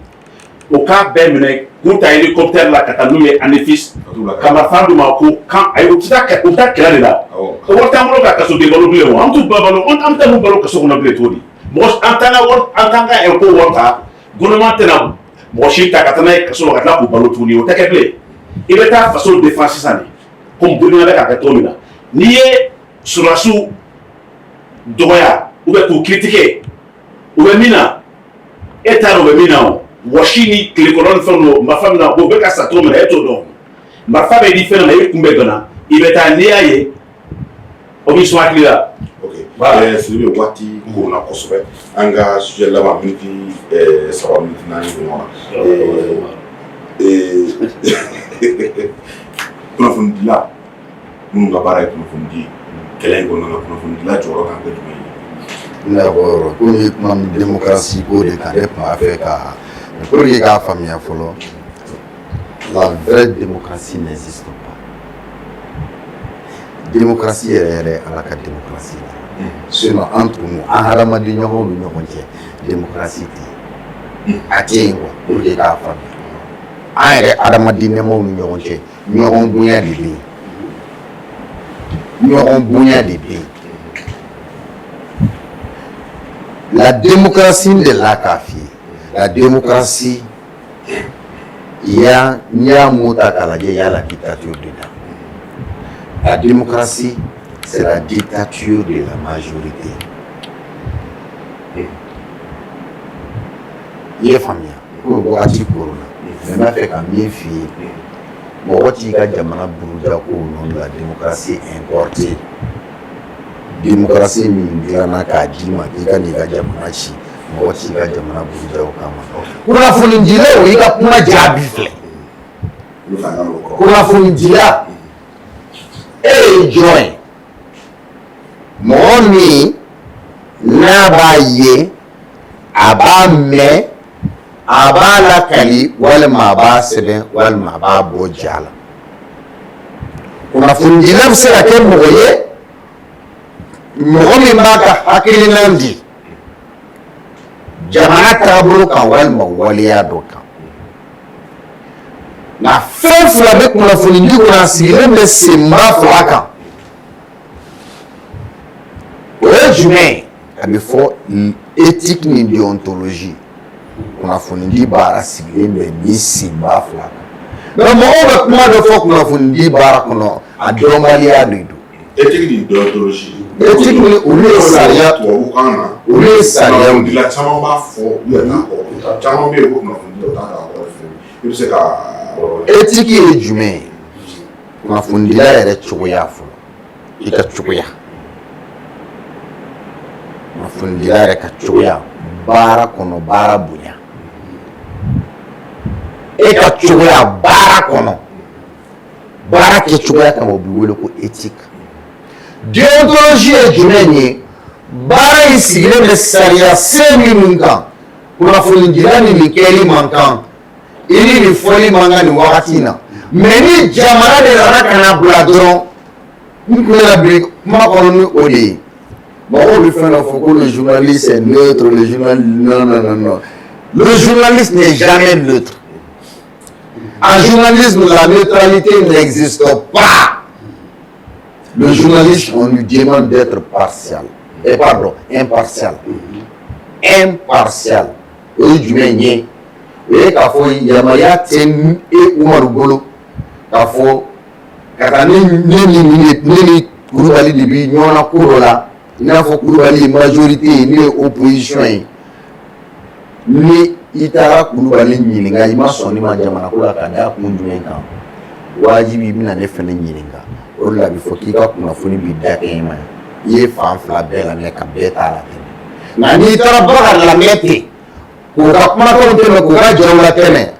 Speaker 3: o k'a bɛɛ minɛ k'u ta hélicoptère la ka taa n'u ye Anéfis, ka marifa d'u ma, ko kan ayi, u bɛ taa kɛlɛ de la. O wari t'an bolo ka kasoden balo bilen. O an t'u balo, an bɛ taa n'u balo kaso kɔnɔ bilen cogo di? Mɔgɔ an t'an ka wari, an t'an ka impôt wari ta, gouvernement tɛna mɔgɔ si ta ka taa n'a ye kaso la ka tila k'u balo tuguni, o tɛ kɛ bilen. I bɛ taa faso défend sisan de, komi Burukina bɛ k'a kɛ cogo min na. N'i ye sɔrɔdasiw dɔgɔya ou bien k'u critiquer, u bɛ min na, e t'a dɔn u bɛ min na. O wɔsi ni tilekɔrɔ ni fɛnw don, marifa min na, o bɛ ka sa cogo min na, e t'o dɔn. Marifa bɛ di fɛn dɔ ma, e kun bɛ gana, i bɛ taa, n'i y'a ye, o b'i sɔn hakili la.
Speaker 1: Ok, Sidibe, waati koronna kosɛbɛ. An ka sujet laban, miniti 3, miniti 4 ɲɔgɔn na. Kunnafonidila minnu ka baara ye kunnafonidi ye, kɛlɛ in kɔnɔna na, kunnafonidila jɔyɔrɔ kan ka kɛ jumɛn ye?
Speaker 2: D'accord, komi i ye kuma min démocratie ko de kan, ne tun b'a fɛ ka, pour que k'a faamuya fɔlɔ, la vraie démocratie n'existe pas. Démocratie yɛrɛ yɛrɛ, Ala ka démocratie de, sinon entre nous, an hadamaden ɲɔgɔnw ni ɲɔgɔn cɛ, démocratie tɛ yen, a tɛ yen quoi. Pour que k'a faamuya, an yɛrɛ hadamaden ɲɛmaaw ni ɲɔgɔn cɛ, ɲɔgɔn bonya de bɛ yen, ɲɔgɔn bonya de bɛ yen. La démocratie de la k'a f'i ye, la démocratie, il y a, n'i y'a mot ta k'a lajɛ, il y a la dictature dedans. La démocratie, c'est la dictature de la majorité. I ye faamuya ko wagati koronna, mais n b'a fɛ ka min f'i ye, mɔgɔ t'i ka jamana buruja ko au nom de la démocratie importée. Démocratie min dilanna k'a d'i ma k'i ka n'i ka jamana ci, mɔgɔ t'i ka jamana buruja o kama. Kunnafonidilaw, i ka kuma jaabi filɛ. Kunnafonidila, e ye jɔn ye? Mɔgɔ min n'a b'a ye, a b'a mɛn, a b'a lakali, walima a b'a sɛbɛn, walima a b'a bɔ ja la. Kunnafonidila bɛ se ka kɛ mɔgɔ ye, mɔgɔ min b'a ka hakilina di jamana taabolo kan walima waleya dɔ kan. Nka fɛn fila bɛ kunnafonidi kɔnɔ, a sigilen bɛ senba fila kan. O ye jumɛn ye? A bɛ fɔ éthique ni déontologie. Kunnafonidi baara sigilen bɛ ni senba fila kan. Mais mɔgɔw bɛ kuma dɔ fɔ kunnafonidi baara kɔnɔ, a dɔnbaliya de don.
Speaker 1: Éthique ni déontologie.
Speaker 2: Éthique ni, olu ye sariya,
Speaker 1: tubabukan na.
Speaker 2: Olu ye sariyaw de ye.
Speaker 1: Kunnafonidila caman b'a fɔ u yɛrɛ t'a kɔrɔ. Caman bɛ yen ko kunnafonidila, u t'a kɔrɔ fiyewu. I bɛ se ka
Speaker 2: Éthique ye jumɛn ye? Kunnafonidila yɛrɛ cogoya fɔlɔ, i ka cogoya, kunnafonidila yɛrɛ ka cogoya baara kɔnɔ, baara bonya, e ka cogoya baara kɔnɔ, baara kɛ cogoya kama, o bɛ wele ko éthique. Déontologie ye jumɛn ye? Baara in sigilen bɛ sariya sen minnu kan, kunnafonidila ni nin kɛli man kan, i ni nin fɔli man kan nin wagati in na. Mais ni jamana de nana ka na bila dɔrɔn, n tun bɛna bi kuma kɔnɔ ni o de ye. Mɔgɔw bɛ fɛn dɔ fɔ ko le journaliste est neutre, le journaliste, non, non, non, non, le journaliste n'est jamais neutre. En journalisme, la neutralité n'existe pas. Le journaliste, on lui demande d'être partial, et pardon, impartial. Impartial, o ye jumɛn ye? O ye k'a fɔ yamaruya tɛ e Umaru bolo k'a fɔ ka taa ne ni Kulubali de bi ɲɔgɔn na ko dɔ la, i n'a fɔ Kulubali ye majorité ye, ne ye opposition ye. Ni i taara Kulubali ɲininka, i ma sɔn ne ma jamana ko la ka da kun jumɛn kan, wajibi i bɛna ne fɛnɛ ɲininka. O de la a bɛ fɔ k'i ka kunnafoni bi da kɛɲɛ ma, i ye fan fila bɛɛ lamɛn ka bɛɛ t'a la tɛmɛ. Nka n'i taara Bakari lamɛn ten, k'u ka kumakanw tɛmɛ, k'u ka jaw latɛmɛ,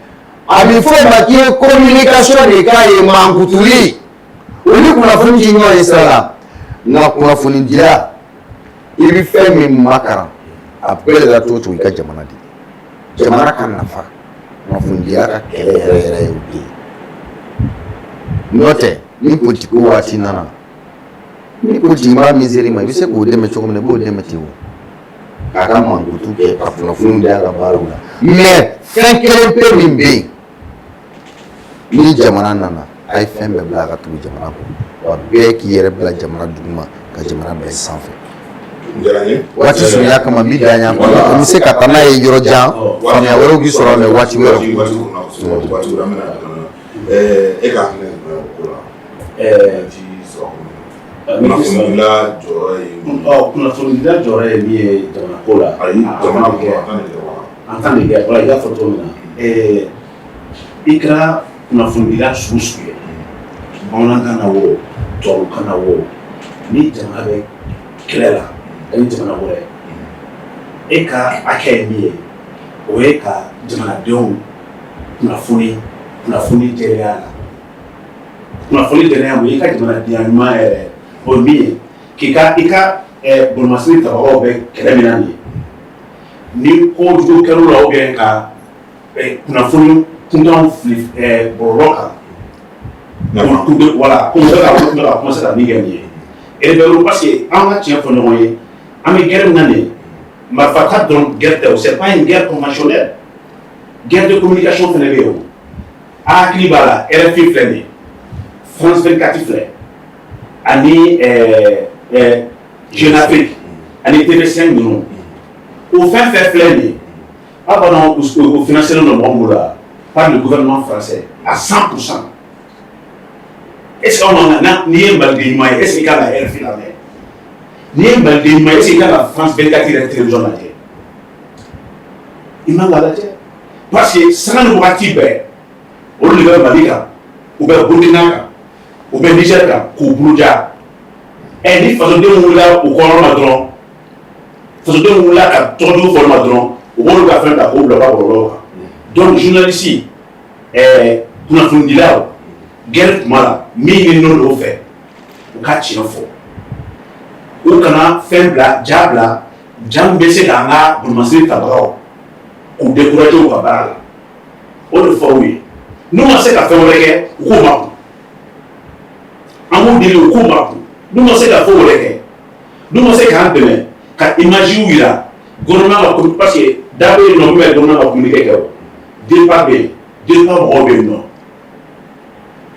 Speaker 2: a bɛ fɔ o ma k'i ye communication de k'a ye, mankutuli. O ni kunnafoni ti ɲɔgɔn ye sira la. Nka kunnafonidila, i bɛ fɛn min makaran, a bɛɛ de la cogo cogo i ka jamana de, jamana ka nafa, kunnafonidila ka kɛlɛ yɛrɛ yɛrɛ ye o de ye. N'o tɛ, ni politiki waati nana, ni politiki maa min ser'i ma, i bɛ se k'o dɛmɛ cogo min na, i b'o dɛmɛ ten, o k'a ka mankutu kɛ ka kunnafoni di a ka baaraw la. Mais fɛn kelen pe min bɛ yen, ni jamana nana, a ye fɛn bɛɛ bila a ka tugu jamana kɔ, wa bɛɛ k'i yɛrɛ bila jamana duguma ka jamana bila sanfɛ.
Speaker 1: Diyara n ye.
Speaker 2: Waati surunya kama, n bɛ dan yan. N bɛ se ka taa n'a ye yɔrɔ jan, faamuya wɛrɛw bɛ sɔrɔ, mais waati wɛrɛw.
Speaker 1: Waati kɔnɔ kosɛbɛ, waati wɛrɛ an bɛna ka na e ka hakilina ye jumɛn ye o ko la? Ji sɔrɔ kɔnɔ, kunnafonidila jɔyɔrɔ ye mun ye?
Speaker 3: Ɔ, kunnafonidila jɔyɔrɔ ye min ye jamana ko la.
Speaker 1: Ayi, jamana kɔnɔ, an tan de kɛ wa?
Speaker 3: An tan de kɛ. Wala, i y'a fɔ cogo min na, i kɛra kunnafonidila sugu sugu ye, bamanankan na o, tubabukan na o, ni jamana bɛ kɛlɛ la ani jamana wɛrɛ, e ka hakɛ ye min ye, o ye ka jamanadenw kunnafoni, kunnafoni jɛlenya la. Kunnafoni jɛlenya mun ye? I ka jamanadenya ɲuman yɛrɛ, o ye min ye, k'i ka i ka bolimasiri tabagaw bɛ kɛlɛ min na nin ye, ni kojugu kɛr'u la, ou bien ka kunnafoni kuntanw fili bɔlɔlɔ kan. Voilà, ko bɛ ka olu ka commencer ka min kɛ nin ye, rebelle, parce que an ka tiɲɛ fɔ ɲɔgɔn ye, an bɛ guerre min na nin ye, marifa ta dɔrɔn guerre tɛ o, c'est pas une guerre conventionnelle, guerre de communication fana bɛ yen. O a hakili b'a la, RFI filɛ nin ye, France 24 filɛ, ani Jeune Afrique, ani TV5 ninnu, o fɛn fɛn filɛ nin ye, aw b'a dɔn o financé don mɔgɔ min bolo la, par le gouvernement français à 100%. Est-ce que aw ma, n'i ye maliden ɲuman ye, est-ce que i kan ka RFI lamɛn? N'i ye maliden ɲuman ye, est-ce que i kan ka France 24 yɛrɛ télévision lajɛ? I man k'a lajɛ, parce que sanga ni wagati bɛɛ, olu de bɛ Mali kan, u bɛ Burukina kan, u bɛ Niger kan k'u buruja. Ɛ, ni fasodenw wulila u kɔnɔ ma dɔrɔn, fasodenw wulila ka tɔgɔjugu fɔ ma dɔrɔn, u b'olu ka fɛn ta k'o bila u ka bɔlɔlɔw kan. Donc journaliste, kunnafonidilaw, guerre tuma la, min ɲininen don o fɛ, u ka tiɲɛ fɔ, u kana fɛn bila, ja bila, ja min bɛ se k'an ka bolimasiri tabagaw k'u décourager u ka baara la. O de fɔr'u ye. N'u ma se ka fɛn wɛrɛ kɛ, u k'u makun. An b'u deli, u k'u makun. N'u ma se ka fɛn wɛrɛ kɛ, n'u ma se k'an dɛmɛ ka image yira gouvernement ka, parce que da bɛ yen nɔ min bɛ gouvernement ka communiqué kɛ, o DIRPA bɛ yen, DIRPA mɔgɔw bɛ yen nɔ,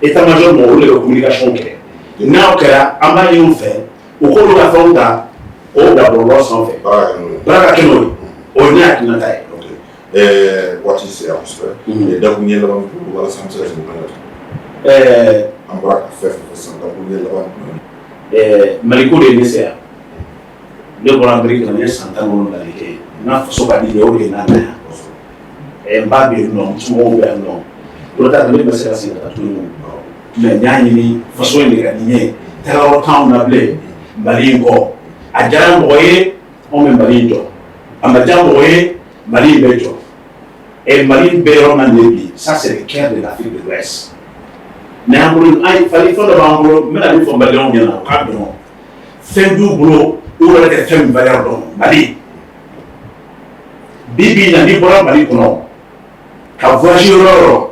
Speaker 3: état major mɔgɔw, olu de bɛ communication kɛ. N'a kɛra, an b'a ɲini u fɛ, u k'olu ka fɛnw ta k'o bila bɔlɔlɔ sanfɛ, baara ka kɛ n'o ye. O ye ne hakilinata ye.
Speaker 1: Waati sera kosɛbɛ. Dakun ɲɛ laban walasa an bɛ se ka tɛmɛ kan. An bɔra ka fɛn fɛn fɔ sisan, dakun ɲɛ laban.
Speaker 3: Maliko de ye ne se yan. Ne bɔra Amérique ka na, n ye san 17 de kɛ yen. N ka faso ka di n ye, o de ye n'a na yan. N ba bɛ yen nɔ, n somɔgɔw bɛ yan nɔ. O la ne bɛ se ka segin ka taa tuguni, mais n y'a ɲini faso in de ka di n ye. Tagayɔrɔ t'anw na bilen Mali in kɔ. A diyara mɔgɔ ye, anw bɛ Mali in jɔ. A ma diya mɔgɔ ye, Mali in bɛ jɔ. Et Mali bɛ yɔrɔ min na nin ye bi, ça c'est le cœur de l'Afrique de l'Ouest. Mais an bolo, an ye fali fɛn dɔ b'an bolo. N bɛna min fɔ maliyɛnw ɲɛna, u k'a dɔn, fɛn t'u bolo, u yɛrɛ tɛ fɛn min valeur dɔn. Mali bi bi in na, n'i bɔra Mali kɔnɔ ka voyage yɔrɔ o yɔrɔ,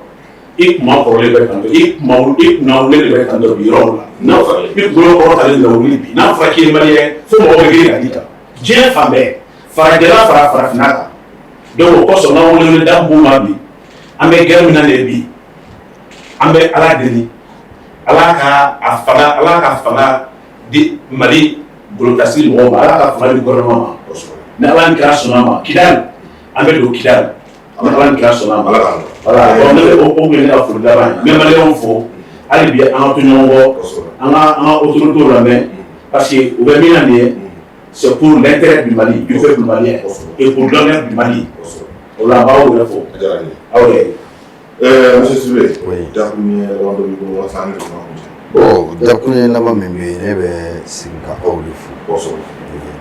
Speaker 3: i kuma kɔrɔlen bɛ kan, i kuma i kunna wuli de bɛ kan dɔ bi yɔrɔ la. N'a fɔra i kunkolo kɔrɔtalen don wuli bi, n'a fɔra k'i ye maliyɛn, fo mɔgɔw bɛ girin ka d'i kan diɲɛ fan bɛɛ, farajɛla fara farafinna kan. Donc o kosɔn, n'an weleweleda b'u ma bi, an bɛ guerre min na nin ye bi, an bɛ Ala deli, Ala ka a fanga, Ala ka fanga di Mali golotasigi mɔgɔw ma, Ala ka fanga di gouvernement ma. Ni Ala ni kira sɔnna ma, Kidali, an bɛ don Kidali ni Ala ni kira sɔnna ma. Voilà, bon, ne bɛ o kun ye ne ka foli laban ye. N bɛ maliyɛnw fo hali bi, an ka to ɲɔgɔn kɔ, an ka autorités lamɛn, parce que u bɛ min na nin ye, c'est pour l'intérêt du Mali, du peuple malien et pour l'honneur du Mali. O la, an b'aw yɛrɛ fo, aw yɛrɛ.
Speaker 1: Monsieur Sidibé,
Speaker 2: Oui.
Speaker 1: dakuruɲɛ laban dɔ b'i bolo walasa an ka kuma kuncɛ?
Speaker 2: Bon, dakuruɲɛ laban min bɛ yen, ne bɛ segin ka aw de fo.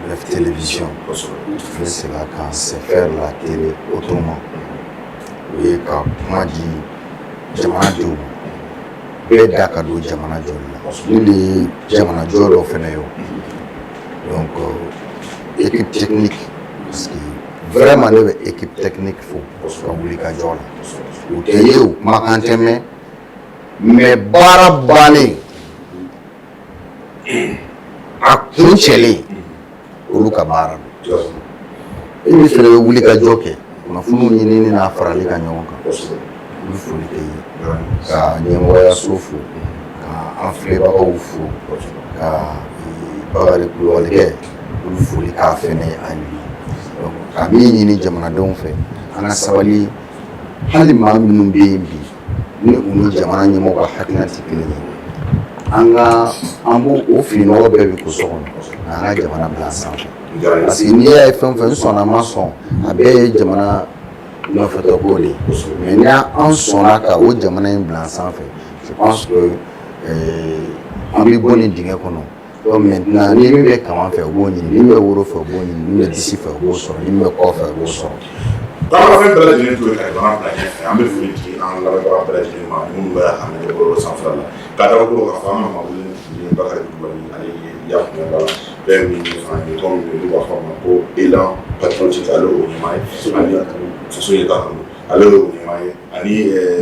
Speaker 2: Bref Télévision. N bɛ segin a kan, c'est faire la télé autrement. O ye ka kuma di jamanadenw ma, bɛɛ da ka don jamana jɔli la. Nin de ye jamana jɔ dɔ fɛnɛ ye o. Donc équipe technique, parce que vraiment ne bɛ équipe technique fo ka wuli ka jɔ la. U tɛ ye, u kumakan tɛ mɛn, mais baara bannen a kun cɛlen, olu ka baara don. E min fɛnɛ bɛ wuli ka jɔ kɛ kunnafoniw ɲinini n'a farali ka ɲɔgɔn kan, n bɛ foli kɛ i ye, ka ɲɛmɔgɔyaso fo, ka an filɛbagaw fo, ka Bakari Kulubalikɛ, n bɛ foli k'a fɛnɛ hali bi. Donc ka min ɲini jamanadenw fɛ, an ka sabali. Hali maa minnu bɛ yen bi ni u ni jamana ɲɛmɔgɔw ka hakilina tɛ kelen ye, an ka an b'o o fini nɔgɔ bɛɛ bɛ ko so kɔnɔ, an ka jamana bila a sanfɛ, parce que n'i y'a ye fɛn o fɛn, n sɔnna n ma sɔn, a bɛɛ ye jamana nɔfɛtɔ ko de ye. Mais ni an sɔnna ka o jamana in bila an sanfɛ, je pense que an bɛ bɔ nin dingɛ kɔnɔ. Donc maintenant, ni min bɛ kaman fɛ, o b'o ɲini, ni min bɛ woro fɛ, o b'o ɲini, ni min bɛ disi fɛ, o b'o sɔrɔ, ni min bɛ kɔ fɛ, o b'o sɔrɔ.
Speaker 1: K'an ka fɛn bɛɛ lajɛlen to yen ka jamana bila ɲɛfɛ. An bɛ foli di an lamɛnbaga bɛɛ lajɛlen ma, minnu bɛ an lajɛ bɔlɔlɔ sanfɛla la. K'a dabɔ k'a fɔ an ka maa wele ye Bakari Kulubali, ale ye Yakuba bɛɛ min fana ye tɔn min, olu b'a fɔ a ma ko Élan patriotique, ale y'o ɲɛmaa ye, ani faso ye ta kanu, ale y'o ɲɛmaa ye, ani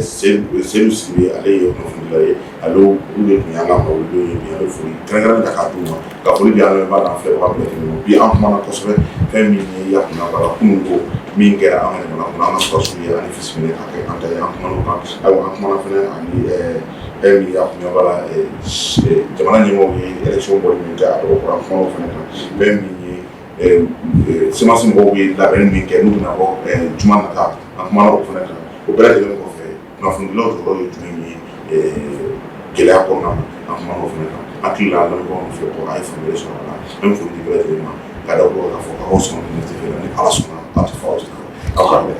Speaker 1: Seydou Sidibe, ale ye kunnafonidila ye. Ale, olu de tun y'an ka maa wele ye bi. An bɛ foli kɛrɛnkɛrɛnnen ta k'a d'u ma, ka foli di an lamɛnbaga n'an filɛbaga bɛɛ lajɛlen ma. Bi an kumana kosɛbɛ fɛn min ye Yakuba la kunun ko min kɛra an ka jamana kɔnɔ, an ka sɔrɔdasiw ye ani fisi minɛ ka kɛ an ta ye, an kumana o kan. Ayiwa, an kumana fɛnɛ ani fɛn min Yakuba la, jamana ɲɛmɔgɔw ye élection bɔli min kɛ a dɔgɔkɔrɔ, an kumana o fɛnɛ kan. Fɛn min ye CMAS mɔgɔw ye labɛnni min kɛ n'u bɛna bɔ juma nata, an kumana o fɛnɛ kan. O bɛɛ lajɛlen kɔfɛ, kunnafonidilaw jɔyɔrɔ ye jumɛn ye gɛlɛya kɔnɔna na, an kumana o fɛnɛ kan. Hakili la, lamɛnbagaw ni filɛbagaw, a ye faamuyali sɔrɔ a la. An bɛ foli di bɛɛ lajɛlen ma, ka da o k'a fɔ k'aw sɔn ni tɛ ni Ala sɔnna, aw tɛ fɔ aw tɛ aw k'an bɛn.